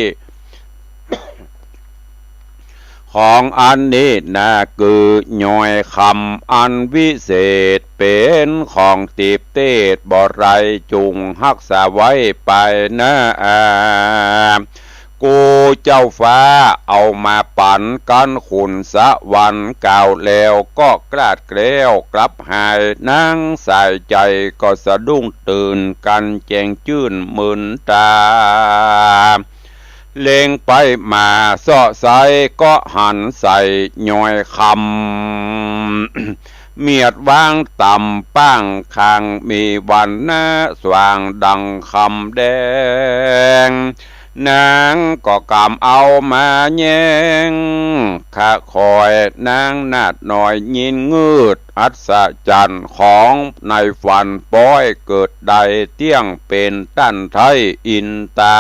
ของอันนี้นา กือย้อยคำอันวิเศษ เป๋นของติบเตศบ่ไร้ จุ่งฮักษาไว้ไปนา กูเจ้าฟ้าเอามาปั๋นกั๋นขุนสะหวัน กล่าวแล้วก็กราดแกล้วกลับหาย นางสายใจ๋ก็สะดุ้งตื่นกั๋นแจ้งจื้นมึนต๋า เล็งไปมาเซาะไซ้ก็หันใส่ย้อยคำ เมียดวางต่ำป้างข้าง มีวรรณะสว่างดังคำแดง นางก็กำเอามาแย้ง ขะขอยนางนาฏน้อยยินงืด อัศจรรย์ของในฝันป๊อยเกิดได้เตี้ยง เป๋นต้านไท้อินตา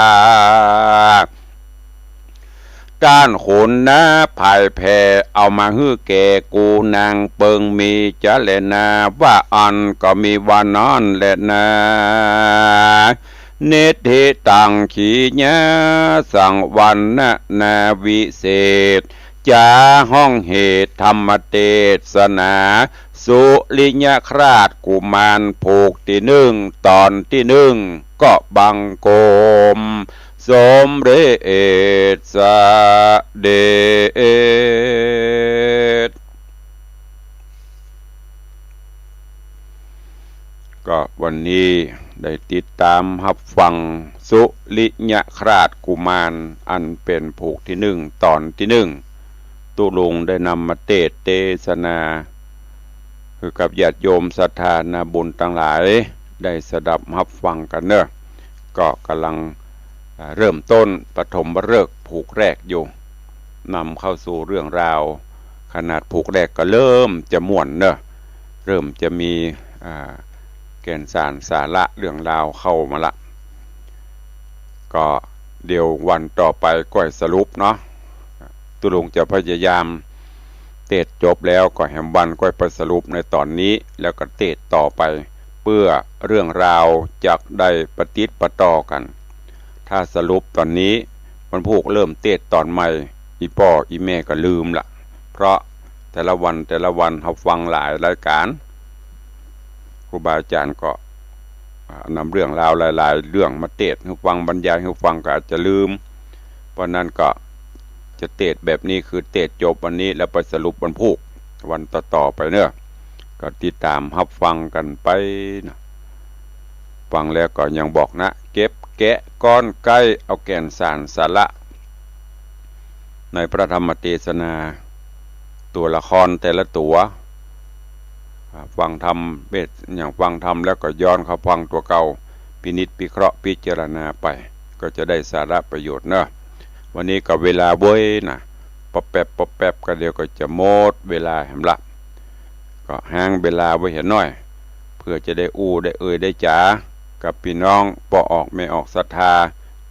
ต้านขุนนาผายแผ่ เอามาหื้อแก่กูนางเปิงมีจะแลนา ว่าอั้นก็มีว่านั้นแลนา นิทธิตัง ขีณาสังวรรณนาวิเศษ จ๋าฮ้องเหตุธรรมเตสนา สุริยคราชกุมารผูกตี้นึ่ง ต๋อนตี้นึ่ง ก็บังคมสมเร็จเสด็จ ก็วันนี้ได้ติดต๋ามฮับฟังสุริยคราชกุมาร อันเป๋นผูกตี้นึ่ง ต๋อนตี้นึ่ง ตุ๊ลุงได้นำมาเตสน์เตสนา หื้อกับญาติโยมศรัทธานาบุญตังหลาย ได้สดับฮับฟังกั๋นเนาะ ก็ก่ำลัง อ่า เริ่มต้นปฐมฤกษ์ผูกแรกอยู่ นำเข้าสู่เรื่องราว ขนาดผูกแรกก็เริ่มจะม่วนเนาะ เริ่มจะมี อ่า แก่นสารสาระเรื่องราวเข้ามาละ ก็เดี๋ยววันต่อไปก้อยสรุปเนาะ ตุ๊ลุงจะพยายามเตสน์จบแล้วก็แหมวันก้อยไปสรุปในต๋อนนี้ แล้วก็เตสน์ต่อไป เปื้อเรื่องราวจักได้ปะติดปะต่อกั๋น ถ้าสรุปต๋อนนี้ วันพูกเริ่มเตสน์ต๋อนใหม่ อี่ป้ออี่แม่ก็ลืมละ เพราะแต่ละวันแต่ละวันฮับฟังหลายรายก๋าน ครูบาอาจ๋ารย์ก็ อ่า นำเรื่องราวหลายๆ เรื่องมาเตสน์หื้อฟัง บรรยายหื้อฟังก็อาจจะลืม เพราะนั้นก็จะเตสน์แบบนี้ คือเตสน์จบวันนี้แล้วไปสรุปวันพูก วันต่อๆ ไปเนาะ ก็ติดต๋ามฮับฟังกั๋นไปเนาะ ฟังแล้วก็ยังบอกนะ เก็บแกะก้อนใก๊ เอาแก่นสารสาระ ในพระธรรมเตสนา ตั๋วละครแต่ละตั๋ว อ่า ฟังธรรมเวท อย่างฟังธรรมแล้วก็ย้อนเข้าฟังตั๋วเก่า พินิจพิเคราะห์พิจารณาไป ก็จะได้สาระประโยชน์เนาะ วันนี้ก็เวลาเว้ยนะ ปะแป๊บปะแป๊บก็เดี๋ยวก็จะหมดเวลาแหมละ ก็ฮ้างเวลาไว้เหียหน้อย เปื้อจะได้อู้ได้เอ่ยได้จ๋า กับปี้น้องป้อออกแม่ออกศรัทธา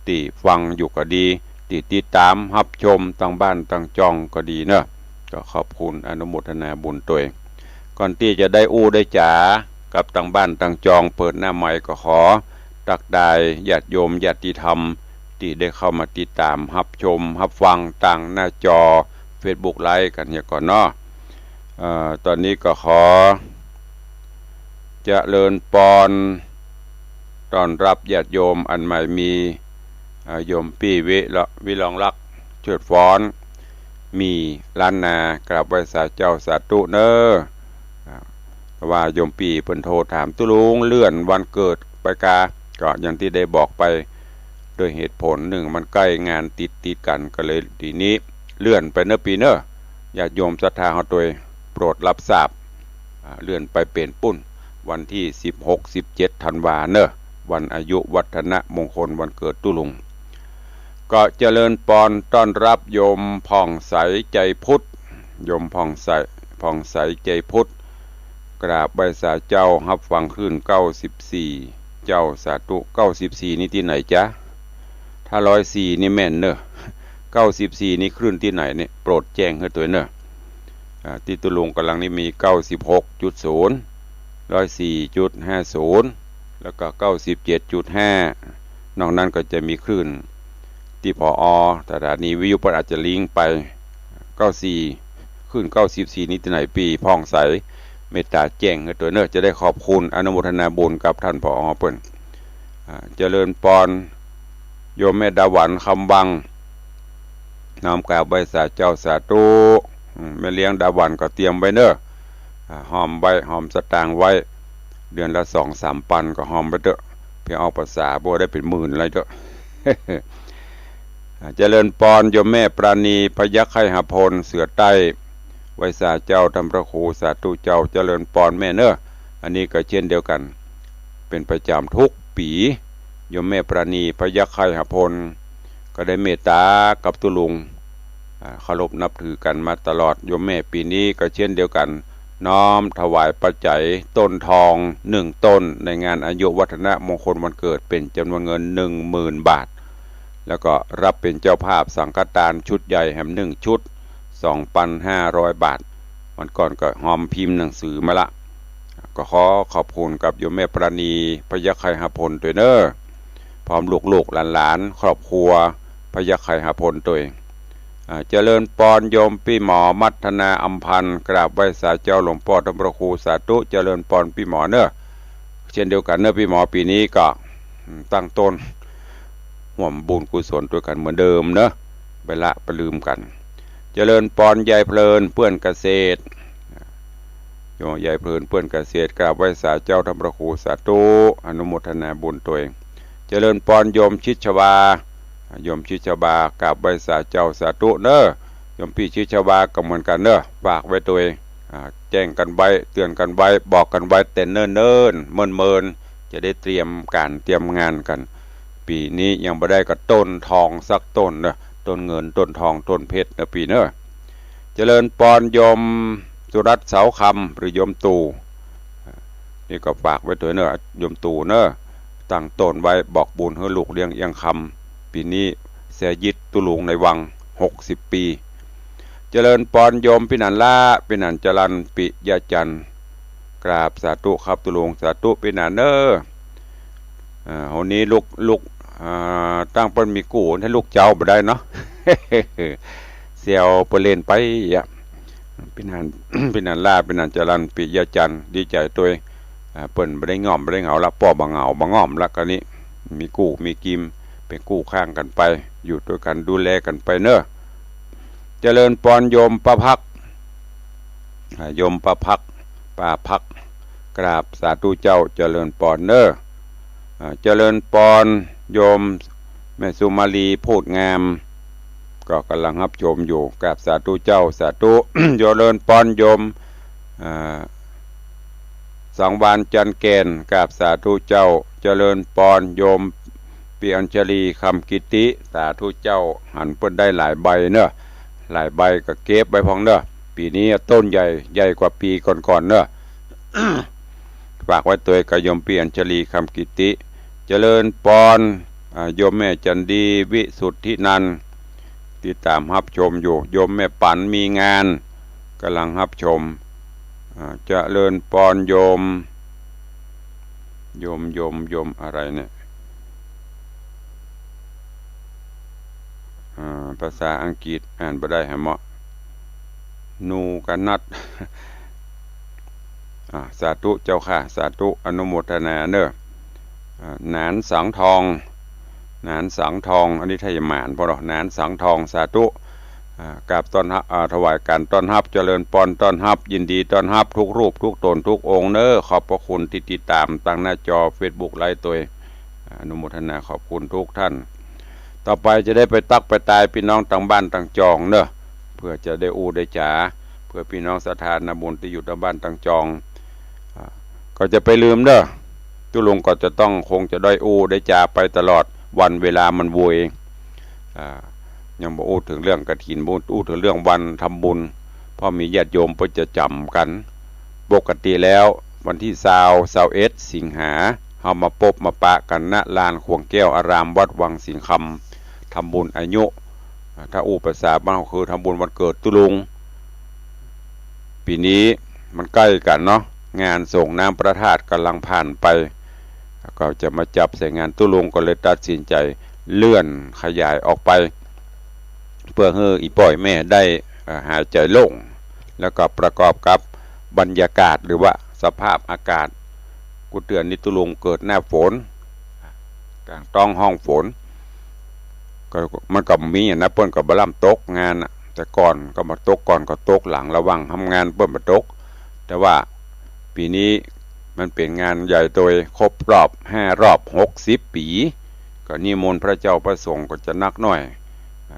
ตี้ฟังอยู่ก็ดี ตี้ติดต๋ามฮับชมตังบ้านตังจองก็ดีเนาะ ก็ขอบคุณอนุโมทนาบุญตวย ก่อนตี้จะได้อู้ได้จ๋ากับตังบ้านตังจอง เปิดหน้าไมค์ก็ขอ ตักตายญาติโยมญาติธรรมตี้ได้เข้ามาติดต๋ามฮับชมฮับฟังตางหน้าจอเฟซบุ๊กไลฟ์กั๋นเหียก่อนเนาะ เอ่อ ต๋อนนี้ก็ขอเจริญปอน ต้อนฮับญาติโยมอันใหม่มี เอ่อ โยมปี้วิละ วิลองลักษณ์ เชิดฟ้อน มีล้านนา กราบไหว้สาเจ้าสาธุเน่อ อ่า ว่าโยมปี้เปิ้นโทรถามตุ๊ลุงเลื่อนวันเกิดไปกา ก็อย่างตี้ได้บอกไป โดยเหตุผลนึ่งมันใก้งานติดๆ กั๋น ก็เลยทีนี้เลื่อนไปเน่อปี้เน่อ ญาติโยมศรัทธาเฮาตวยโปรดรับทราบ อ่า เลื่อนไปเป๋นปู้นวันตี้สิบหก สิบเจ็ดธันวาเน่อ วันอายุวัฒนมงคลวันเกิดตุ๊ลุง ก็เจริญปอนต้อนฮับโยมผ่องใสใจพุทธ โยมผ่องใส ผ่องใสใจพุทธ กราบไหว้สาเจ้าฮับฟังคลื่นเก้าสิบสี่ เจ้าสาธุ เก้าสิบสี่ นี่ตี้ไหนจ๊ะ ถ้าร้อยสี่นี่แม่นเน่อ เก้าสิบสี่นี่คลื่นตี้ไหนเนี่ย โปรดแจ้งหื้อตวยเน่อ อ่า ตี้ตุ๊ลุงก่ำลังนี่มี เก้าสิบหกจุดศูนย์ ร้อยสี่จุดห้าศูนย์ แล้วก็ เก้าสิบเจ็ดจุดห้า นอกนั้นก็จะมีคลื่นตี้ ผอ สถานีวิทยุเปิ้นอาจจะลิงก์ไป เก้าสี่ คลื่น เก้าสิบสี่ นี่ตี้ไหนปี้ผ่องใส เมตต๋าแจ้งหื้อตวยเน่อ จะได้ขอบคุณอนุโมทนาบุญกับต้าน ผอ เปิ้น อ่า เจริญปอน โยมแม่ดาหวันคำวัง น้อมกราบไหว้สาเจ้าสาธุ อืม แม่เลี้ยงดาหวันก็เตรียมไว้เน่อ อ่า หอมไว้ หอมสตางค์ไว้ เดือนละสองสามปันก็หอมไว้เต๊อะ เผื่อออกพรรษาบ่ได้เป๋นหมื่นอะไรเต๊อะ อ่า เจริญปอน โยมแม่ปราณี พยัคฆ์ไคหพล เสือใต้ ไหว้สาเจ้าต้านพระครูสาธุเจ้า เจริญปอนแม่เน่อ อันนี้ก็เช่นเดียวกั๋น เป๋นประจ๋ำทุกปี๋ โยมแม่ปราณี พยัคฆ์ไคหพล ก็ได้เมตต๋ากับตุ๊ลุง อ่า เคารพนับถือกั๋นมาตลอด โยมแม่ปี๋นี้ก็เช่นเดียวกั๋น น้อมถวายปัจจัยต้นทองหนึ่งต้น ในงานอายุวัฒนมงคลวันเกิด เป๋นจ๋ำนวนเงินหนึ่งหมื่นบาท แล้วก็ฮับเป๋นเจ้าภาพสังฆทานชุดใหญ่แหมหนึ่งชุด สองปันห้าร้อยบาท วันก่อนก็หอมพิมพ์หนังสือมาละ ก็ขอขอบคุณกับโยมแม่ปราณี พยัคฆ์ไคหพลตวยเน่อ พร้อมลูกๆหลานๆ ครอบครัวพยัคฆ์ไคหพลตวย อ่า เจริญปอนโยมปี้หมอมัทนาอำพันธ์ กราบไหว้สาเจ้าหลวงป้อต้านพระครูสาธุ เจริญปอนปี้หมอเน่อ เช่นเดียวกั๋นเน่อปี้หมอ ปี๋นี้ก็ อืม ตั้งต้น ฮ่วมบุญกุศลตวยกั๋นเหมือนเดิมเน่อ บ่ละบ่ลืมกั๋น เจริญปอนยายเพลินเปื้อนเกษตร โยมยายเพลินเปื้อนเกษตร กราบไหว้สาเจ้าต้านพระครูสาธุ อนุโมทนาบุญตวย เจริญปอนโยมชิดชวา โยมชิดชวา กราบไหว้สาเจ้าสาธุเน่อ โยมปี้ชิดชวาก็เหมือนกั๋นเน่อ ฝากไว้ตวย อ่า แจ้งกั๋นไว้ เตื๋อนกั๋นไว้ บอกกั๋นไว้แต่เนิ่นๆ เมินๆ จะได้เตรียมก๋านเตรียมงานกั๋น ปี๋นี้ยังบ่ได้ก็ต้นทองสักต้นเน่อ ต้นเงินต้นทองต้นเพชรเน่อปี้เน่อ เจริญปอนโยมสุรัตน์เสาคำ หรือโยมตู่ นี่ก็ฝากไว้ตวยเน่อ โยมตู่เน่อ ตั้งต้นไว้บอกบุญหื้อลูกเลี้ยงเอี้ยงคำ ปี๋นี้แซยิดตุ๊ลุงในวังหกสิบปี๋ เจริญปอนโยมปี้หนานล้า ปี้หนานจรัญ ปิยะจันทร์ กราบสาธุครับตุ๊ลุง สาธุปี้หนานเน่อ อ่า วันนี้ลูก ลูก อ่า ตั้งเปิ้นมีกู้ ถ้าลูกเจ้าบ่ได้เนาะ แซวเปิ้นเล่นไปอะ ปี้หนาน ปี้หนานล้า ปี้หนานจรัญ ปิยะจันทร์ ดีใจ๋ตวย อ่า เปิ้นบ่ได้ง่อมบ่ได้เหงาละ ป้อบ่เหงาบ่ง่อมละ ก็นี้ มีกู้มีกิม เป๋นกู้ข้างกั๋นไป อยู่ตวยกั๋นดูแลกั๋นไปเน่อ เจริญปอนโยมป้าภัก อ่า โยมป้าภัก ป้าภัก กราบสาธุเจ้า เจริญปอนเน่อ อ่า เจริญปอนโยมแม่สุมาลี พูดงาม ก็ก่ำลังฮับชมอยู่ กราบสาธุเจ้า สาธุ เจริญปอนโยม อ่า สังวาลย์ จันทร์แก่น กราบสาธุเจ้า เจริญปอนโยมปี้อัญชลี คำกิติ สาธุเจ้า หันเปิ้นได้หลายใบเน่อ หลายใบก็เก็บไว้พ่องเน่อ ปี๋นี้ต้นใหญ่ ใหญ่กว่าปี๋ก่อนๆ เน่อ ฝากไว้ตวยกับโยมปี้อัญชลี คำกิติ เจริญปอน อ่า โยมแม่จันดี วิสุทธินันท์ ติดต๋ามฮับชมอยู่ โยมแม่ปั๋นมีงาน ก่ำลังฮับชม อ่า เจริญปอนโยม โยม โยม โยมอะไรเนี่ย ภาษาอังกฤษอ่านบ่ได้หาเหมาะ หนูกะนัด อ่า สาธุเจ้าค่ะ สาธุ อนุโมทนาเน่อ อ่า หนานสังทอง หนานสังทอง อันนี้ไทยหมาน บ่เนาะ หนานสังทอง สาธุ อ่า กราบต้อนฮับ อ่า ถวายการต้อนฮับ เจริญปอนต้อนฮับ ยินดีต้อนฮับทุกรูปทุกต๋นทุกองค์เน่อ ขอบพระคุณตี้ติดต๋ามตางหน้าจอเฟซบุ๊กไลฟ์ตวย อนุโมทนาขอบคุณทุกท่าน ต่อไปจะได้ไปตั๊กไปตายปี้น้องตางบ้านตางจองเน่อ เปื้อจะได้อู้ได้จ๋า เปื้อปี้น้องศรัทธานาบุญตี้อยู่ตางบ้านตางจอง อ่า ก็จะไปลืมเน่อ ตุ๊ลุงก็จะต้องคงจะได้อู้ได้จ๋าไปตลอด วันเวลามันโวย อ่า ยังบ่อู้เถิงเรื่องกฐิน บ่อู้เถิงเรื่องวันทำบุญ เพราะมีญาติโยมเปิ้นจะจ๋ำกั๋น ปกติแล้ววันตี้ซาว ซาวเอ็ด สิงหา เฮามาปบมาปะกั๋น ณ ลานขวงแก้วอารามวัดวังสิงห์คำ ทำบุญอายุ ถ้าอู้ภาษาบ้านเฮาคือทำบุญวันเกิดตุ๊ลุง ปี๋นี้มันใก้กั๋นเนาะ งานส่งน้ำพระธาตุก่ำลังผ่านไป ก็จะมาจับใส่งานตุ๊ลุง ก็เลยตัดสินใจ๋เลื่อนขยายออกไป เปื้อหื้ออี่ป้ออี่แม่ได้ เอ่อ หายใจ๋โล่ง แล้วก็ประกอบกับบรรยากาศหรือว่าสภาพอากาศ กู้เตื้อนี้ตุ๊ลุงเกิดหน้าฝน ก๋างต๊องฮ้องฝน ก็ มันก็มีอะนะ เปิ้นก็บ่ล้ำตกงานน่ะ แต่ก่อนก็บ่ตก ก่อนก็ตกหลัง หละหว่างทำงานเปิ้นบ่ตก แต่ว่าปี๋นี้มันเป๋นงานใหญ่โตยครบรอบห้ารอบหกสิบปี๋ ก็นิมนต์พระเจ้าพระสงฆ์ก็จะนักหน้อย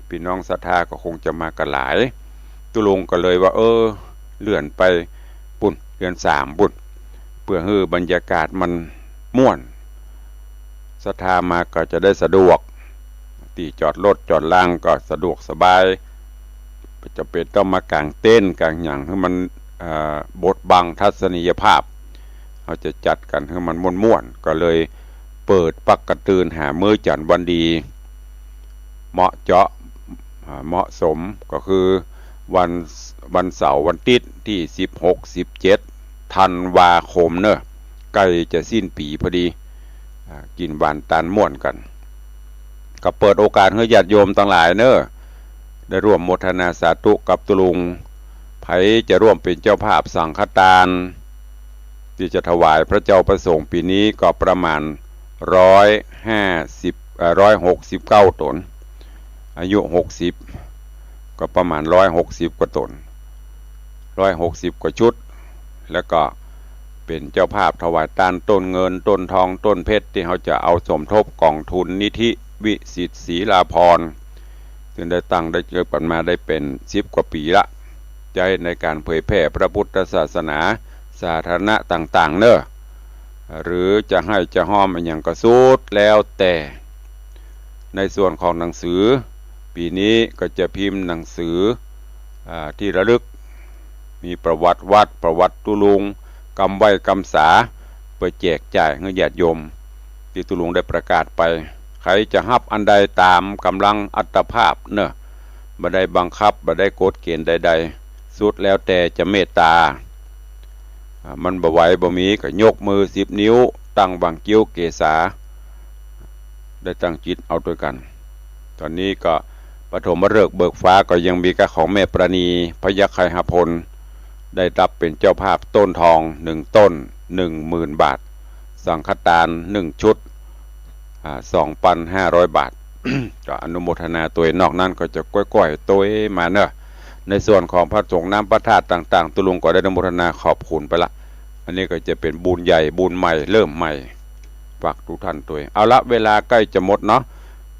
ปี้น้องศรัทธาก็คงจะมากั๋นหลาย ตุ๊ลุงก็เลยว่า เออ เลื่อนไปปุ้น เดือนสามปุ้น เปื้อหื้อบรรยากาศมันม่วน ศรัทธามาก็จะได้สะดวก ตี้จอดรถจอดลาก็สะดวกสบาย บ่จ๋ำเป๋นต้องมากางเต็นท์กางหยังหื้อมัน เอ่อ บดบังทัศนียภาพ เฮาจะจัดกั๋นหื้อมันม่วนๆ ก็เลยเปิดปักกะตื่นหามื้อจั๋นวันดี เหมาะเจาะ อ่า เหมาะสม ก็คือวัน วันเสาร์วันติ๊ดตี้สิบหก สิบเจ็ดธันวาคมเน่อ ใก้จะสิ้นปี๋พอดี อ่า กิ๋นหวานตานม่วนกั๋น ก็เปิดโอกาสหื้อญาติโยมตังหลายเน่อ ได้ร่วมโมทนาสาธุกับตุ๊ลุง ใผจะร่วมเป๋นเจ้าภาพสังฆทาน ตี้จะถวายพระเจ้าพระสงฆ์ปี๋นี้ก็ประมาณร้อยห้าสิบ เอ่อ ร้อยหกสิบเก้าต๋น อายุหกสิบ ก็ประมาณร้อยหกสิบกว่าต๋น ร้อยหกสิบกว่าชุด แล้วก็เป๋นเจ้าภาพถวายตานต้นเงิน ต้นทอง ต้นเพชร ตี้เฮาจะเอาสมทบก๋องทุนนิธิวิสิทธิ์ศรีลาภรณ์ ซึ่งได้ตั้งได้เกิดกั๋นมาได้เป๋นสิบกว่าปี๋ละ ใจ๊ในก๋านเผยแผ่พระพุทธศาสนาสาธารณะต่างๆ เน่อ หรือจะไห้จะฮ้อมอะหยังก็สุดแล้วแต่ ในส่วนของหนังสือ ปี๋นี้ก็จะพิมพ์หนังสือ อ่า ตี้ระลึก มีประวัติวัด ประวัติตุ๊ลุง กำไหว้กำสา เปื้อแจกจ่ายหื้อญาติโยม ตี้ตุ๊ลุงได้ประกาศไป ใผจะฮับอันใดต๋ามก๋ำลังอัตภาพเน่อ บ่ได้บังคับ บ่ได้กฎเกณฑ์ใดๆ สุดแล้วแต่จะเมตต๋า อ่า มันบ่ไหวบ่มีก็ยกมือสิบนิ้ว ตั้งหว่างคิ้วเกศา ได้ตั้งจิตเอาตวยกั๋น ต๋อนนี้ก็ปฐมฤกษ์เบิกฟ้าก็ยังมีก้าของแม่ปราณี พยัคฆ์ไคหพล ได้ฮับเป๋นเจ้าภาพต้นทองหนึ่งต้น หนึ่งหมื่นบาท สังฆทานหนึ่งชุด อ่า สองปันห้าร้อยบาท ก็อนุโมทนาตวย นอกนั้นก็จะก้อยๆ ตวยมาเน่อ ในส่วนของพระสงฆ์น้ำพระธาตุต่างๆ ตุ๊ลุงก็ได้อนุโมทนาขอบคุณไปละ อันนี้ก็จะเป๋นบุญใหญ่บุญใหม่เริ่มใหม่ ฝากทุกท่านตวย เอาละ เวลาใก้จะหมดเนาะ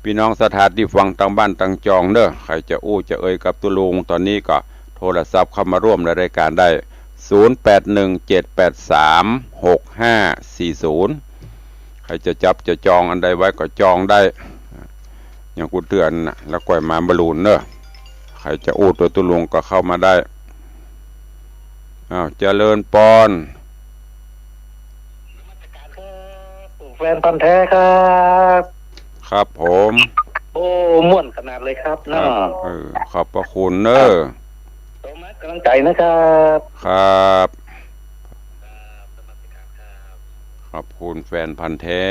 ปี้น้องศรัทธาตี้ฟังตางบ้านตางจองเน่อ ใผจะอู้จะเอ่ยกับตุ๊ลุง ต๋อนนี้ก็โทรศัพท์เข้ามาร่วมในรายก๋านได้ ศูนย์แปดหนึ่งเจ็ดแปดสามหกห้าสี่ศูนย์ ใผจะจับจะจองอันใดไว้ก็จองได้ อย่างกู้เตื้อน่ะ แล้วก้อยมาบรรลุเน่อ ใผจะอู้ตวยตุ๊ลุงก็เข้ามาได้ อ้าว เจริญปอน นมัสการครับ แฟนพันธุ์แท้ครับ ครับผม โอ้ ม่วนขนาดเลยครับ ครับ เนาะ เออ ขอบพระคุณเน่อ ครับ สมกำลังใจ๋นะครับ ครับ ครับ นมัสการครับ ขอบคุณแฟนพันธุ์แท้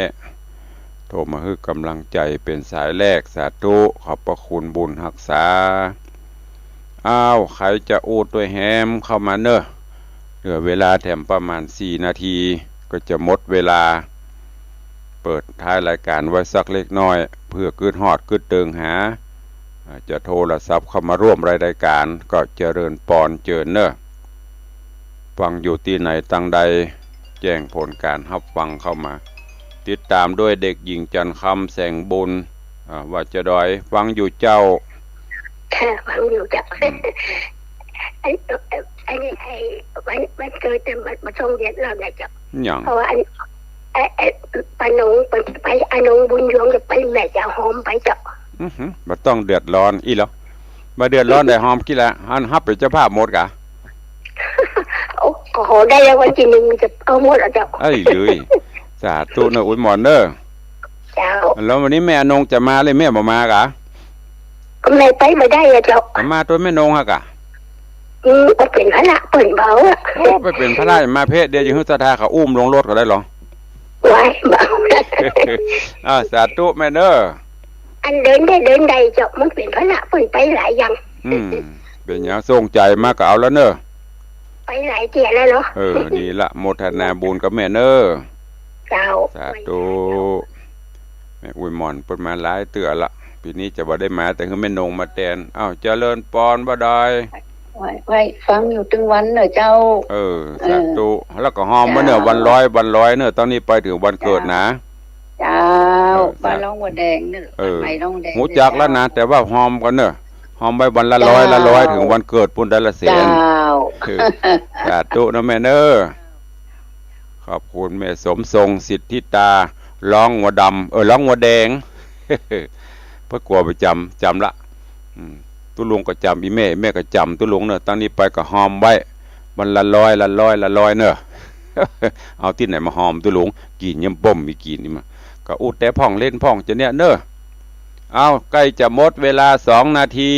โทรมาหื้อก๋ำลังใจ๋เป๋นสายแรก สาธุ ขอบพระคุณบุญฮักษา อ้าว ใผจะอู้ตวยแหมเข้ามาเน่อ เหลือเวลาแถมประมาณสี่นาที ก็จะหมดเวลา เปิดท้ายรายการไว้สักเล็กน้อย เปื้อกึ๊ดฮอดกึ๊ดเติงหา อ่า จะโทรศัพท์เข้ามาร่วมราย รายการ ก็เจริญปอนเจิญเน่อ ฟังอยู่ตี้ไหนตังใด แจ้งผลการฮับฟังเข้ามา ติดต๋ามด้วยเด็กหญิงจันทร์คำ แสงบุญ อ่า ว่าจะดอย ฟังอยู่เจ้า ค่ะ ฟังอยู่เจ้า อืม ไอ้ ไอ้นี่ ไอ้วัน วันเกิดเนี่ย มัน มันต้องเดือดร้อนนะเจ้า หยัง เพราะว่าอัน ไอ้ ไอ้ป้านง ไป ไป อานงบุญยวงจะไปแม่จะหอมไปเจ้า อื้อหือ บ่ต้องเดือดร้อนอี้หรอ บ่เดือดร้อนได้หอมกี้ละ อันฮับเป๋นเจ้าภาพหมดกะ โอ้ ก็ขอได้รางวัลตี้นึ่งจะเอาหมดละเจ้า เอ้ย เลย สาธุเน่อ อวยหมอนเน่อ เจ้า แล้ววันนี้แม่อนงจะมาเลย แม่บ่มากะ ก็แม่ไปบ่ได้อะเจ้า จะมาตวยแม่นงฮะกะ อืม ไปเป๋นภาระเปิ้นเบาอะ โอ้ ไปเป๋นภาระมาเพ่ เดี๋ยวจะหื้อศรัทธาเขาอุ้มลงรถก็ได้หรอ ไว้เบา อ่า สาธุแม่เน่อ อันเดินได้เดินได้เจ้า มันเป๋นภาระเปิ้นไปหลายอย่าง อืม เป๋นหยังส่งใจ๋มาก็เอาแล้วเน่อ ไปหลายเตื้อแล้วเนาะ เออ ดีละ โมทนาบุญกับแม่เน่อ เจ้า สาธุ แม่อวยหมอนเปิ้นมาหลายเตื้อละ ปี๋นี้จะบ่ได้มา แต่หื้อแม่นงมาแตน อ้าว เจริญปอน บ่าดอย ไว้ ไว้ฟังอยู่ตึงวันเน่อเจ้า เออ เออ สาธุ แล้วก็ฮอมไว้เน่อ เจ้า วันลอย วันลอยเน่อ ตอนนี้ไปเถิงวันเกิดนะ เจ้า เออ บ้านร่องวัวแดงเน่อ เออ บ้านใหม่ร่องแดง ฮู้จักแล้วนะ เจ้า แต่ว่าฮอมก่อนเน่อ ฮอมไว้วันละร้อย เจ้า ละร้อย เถิงวันเกิดปู้นได้ละแสน เจ้า เออ สาธุเน่อแม่เน่อ ขอบคุณแม่สมทรง สิทธิตา ร่องวัวดำ เออ ร่องวัวแดง เปิ้นกั๋วบ่จ๋ำ จ๋ำละ อืม ตุ๊ลุงก็จ๋ำ อี่แม่ แม่ก็จ๋ำตุ๊ลุงเน่อ ตั้งนี้ไปก็ฮอมไว้ วันละร้อย ละร้อย ละร้อยเน่อ เอาตี้ไหนมาฮอมตุ๊ลุง กิ๋นยังบ่มีกิ๋นนี่มา ก็อู้แต่พ่องเล่นพ่องจะเนี่ยเน่อ เอา ใก้จะหมดเวลาสองนาที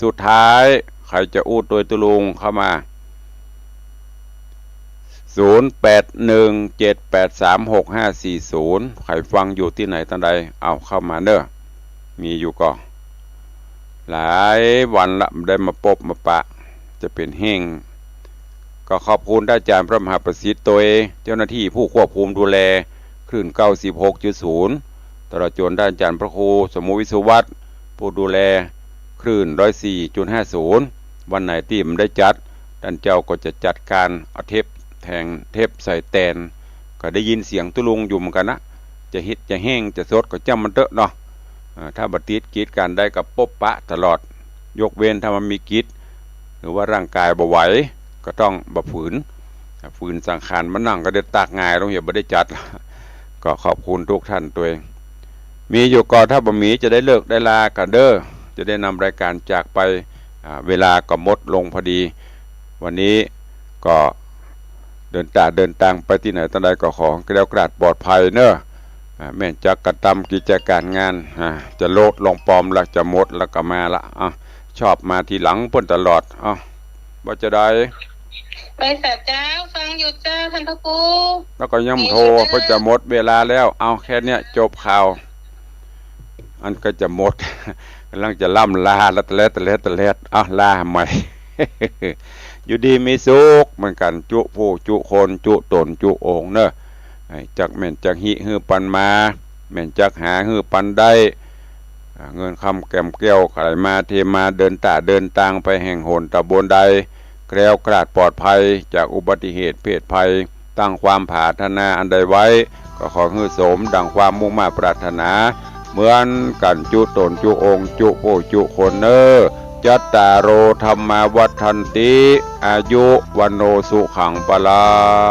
สุดท้าย ใผจะอู้ตวยตุ๊ลุงเข้ามา ศูนย์แปดหนึ่งเจ็ดแปดสามหกห้าสี่ศูนย์ ใผฟังอยู่ตี้ไหนตังใด เอาเข้ามาเน่อ มีอยู่ก่อ หลายวันละบ่ได้มาปบมาปะ จะเป๋นแฮง ก็ขอบคุณต้านอาจ๋ารย์พระมหาประสิทธิ์ตวย เจ้าหน้าตี้ผู้ควบคุมดูแลคลื่นเก้าสิบหกจุดศูนย์ ตลอดจ๋นต้านอาจ๋ารย์พระครูสมมุติ วิศวัฒน์ ผู้ดูแลคลื่นร้อยสี่จุดห้าศูนย์ วันไหนตี้บ่ได้จัด ต้านเจ้าก็จะจัดก๋านเอาเทปแทง เทปใส่แตน ก็ได้ยินเสียงตุ๊ลุงอยู่เหมือนกั๋นนะ จะฮิตจะแฮงจะสดก็จ้างมันเต๊อะเนาะ อ่า ถ้าบ่ติดกิจก๋านใดก็ปบปะตลอด ยกเว้นถ้ามันมีกิจ หรือว่าร่างก๋ายบ่ไหว ก็ต้องบ่ฝืน อ่า ฝืนสังขารมานั่งก็ได้ตากหงายลง เหียบ่ได้จัด ก็ขอบคุณทุกท่านตวย มีอยู่ก่อ ถ้าบ่มีจะได้เลิกได้ลากั๋นเน่อ จะได้นำรายก๋านจากไป อ่า เวลาก็หมดลงพอดี วันนี้ก็เดินตาเดินตางไปตี้ไหนตังใดก็ขอแคล้วคลาดปลอดภัยเน่อ อ่า แม่นจักกระตำกิจก๋ารงาน อ่า จะโลดลงปอมละ จะหมดละก็มาละ อ่ะ ชอบมาทีหลังเปิ้นตลอด อ่ะ บ่าจะใด ไปสาเจ้า ฟังอยู่เจ้า ต้านพระครู แล้วก็ยังโทร เปิ้นจะหมดเวลาแล้ว เอาแค่เนี้ยจบข่าว อันก็จะหมด ก๋ำลังจะล่ำลาละ ตะแลด ตะแลด ตะแลด อ่ะ ลาใหม่ อยู่ดีมีสุขเหมือนกั๋น จุผู้จุคน จุต๋นจุองค์เน่อ ไอ้จักแม่นจักฮิหื้อปันมา แม่นจักหาหื้อปันได้ อ่า เงินคำแก้มแก้วไหลมาเทมา เดินตาเดินตางไปแห่งหนต๋ำบลใด แคล้วคลาดปลอดภัยจากอุบัติเหตุเพศภัย ตั้งความผาถนาอันใดไว้ ก็ขอหื้อสมดังความมุ่งมาดปรารถนา เหมือนกั๋นจุต๋นจุองค์ จุผู้จุคนเน่อ จัตตาโร ธัมมา วัฑฒันติ อายุ วัณโณ สุขัง พลัง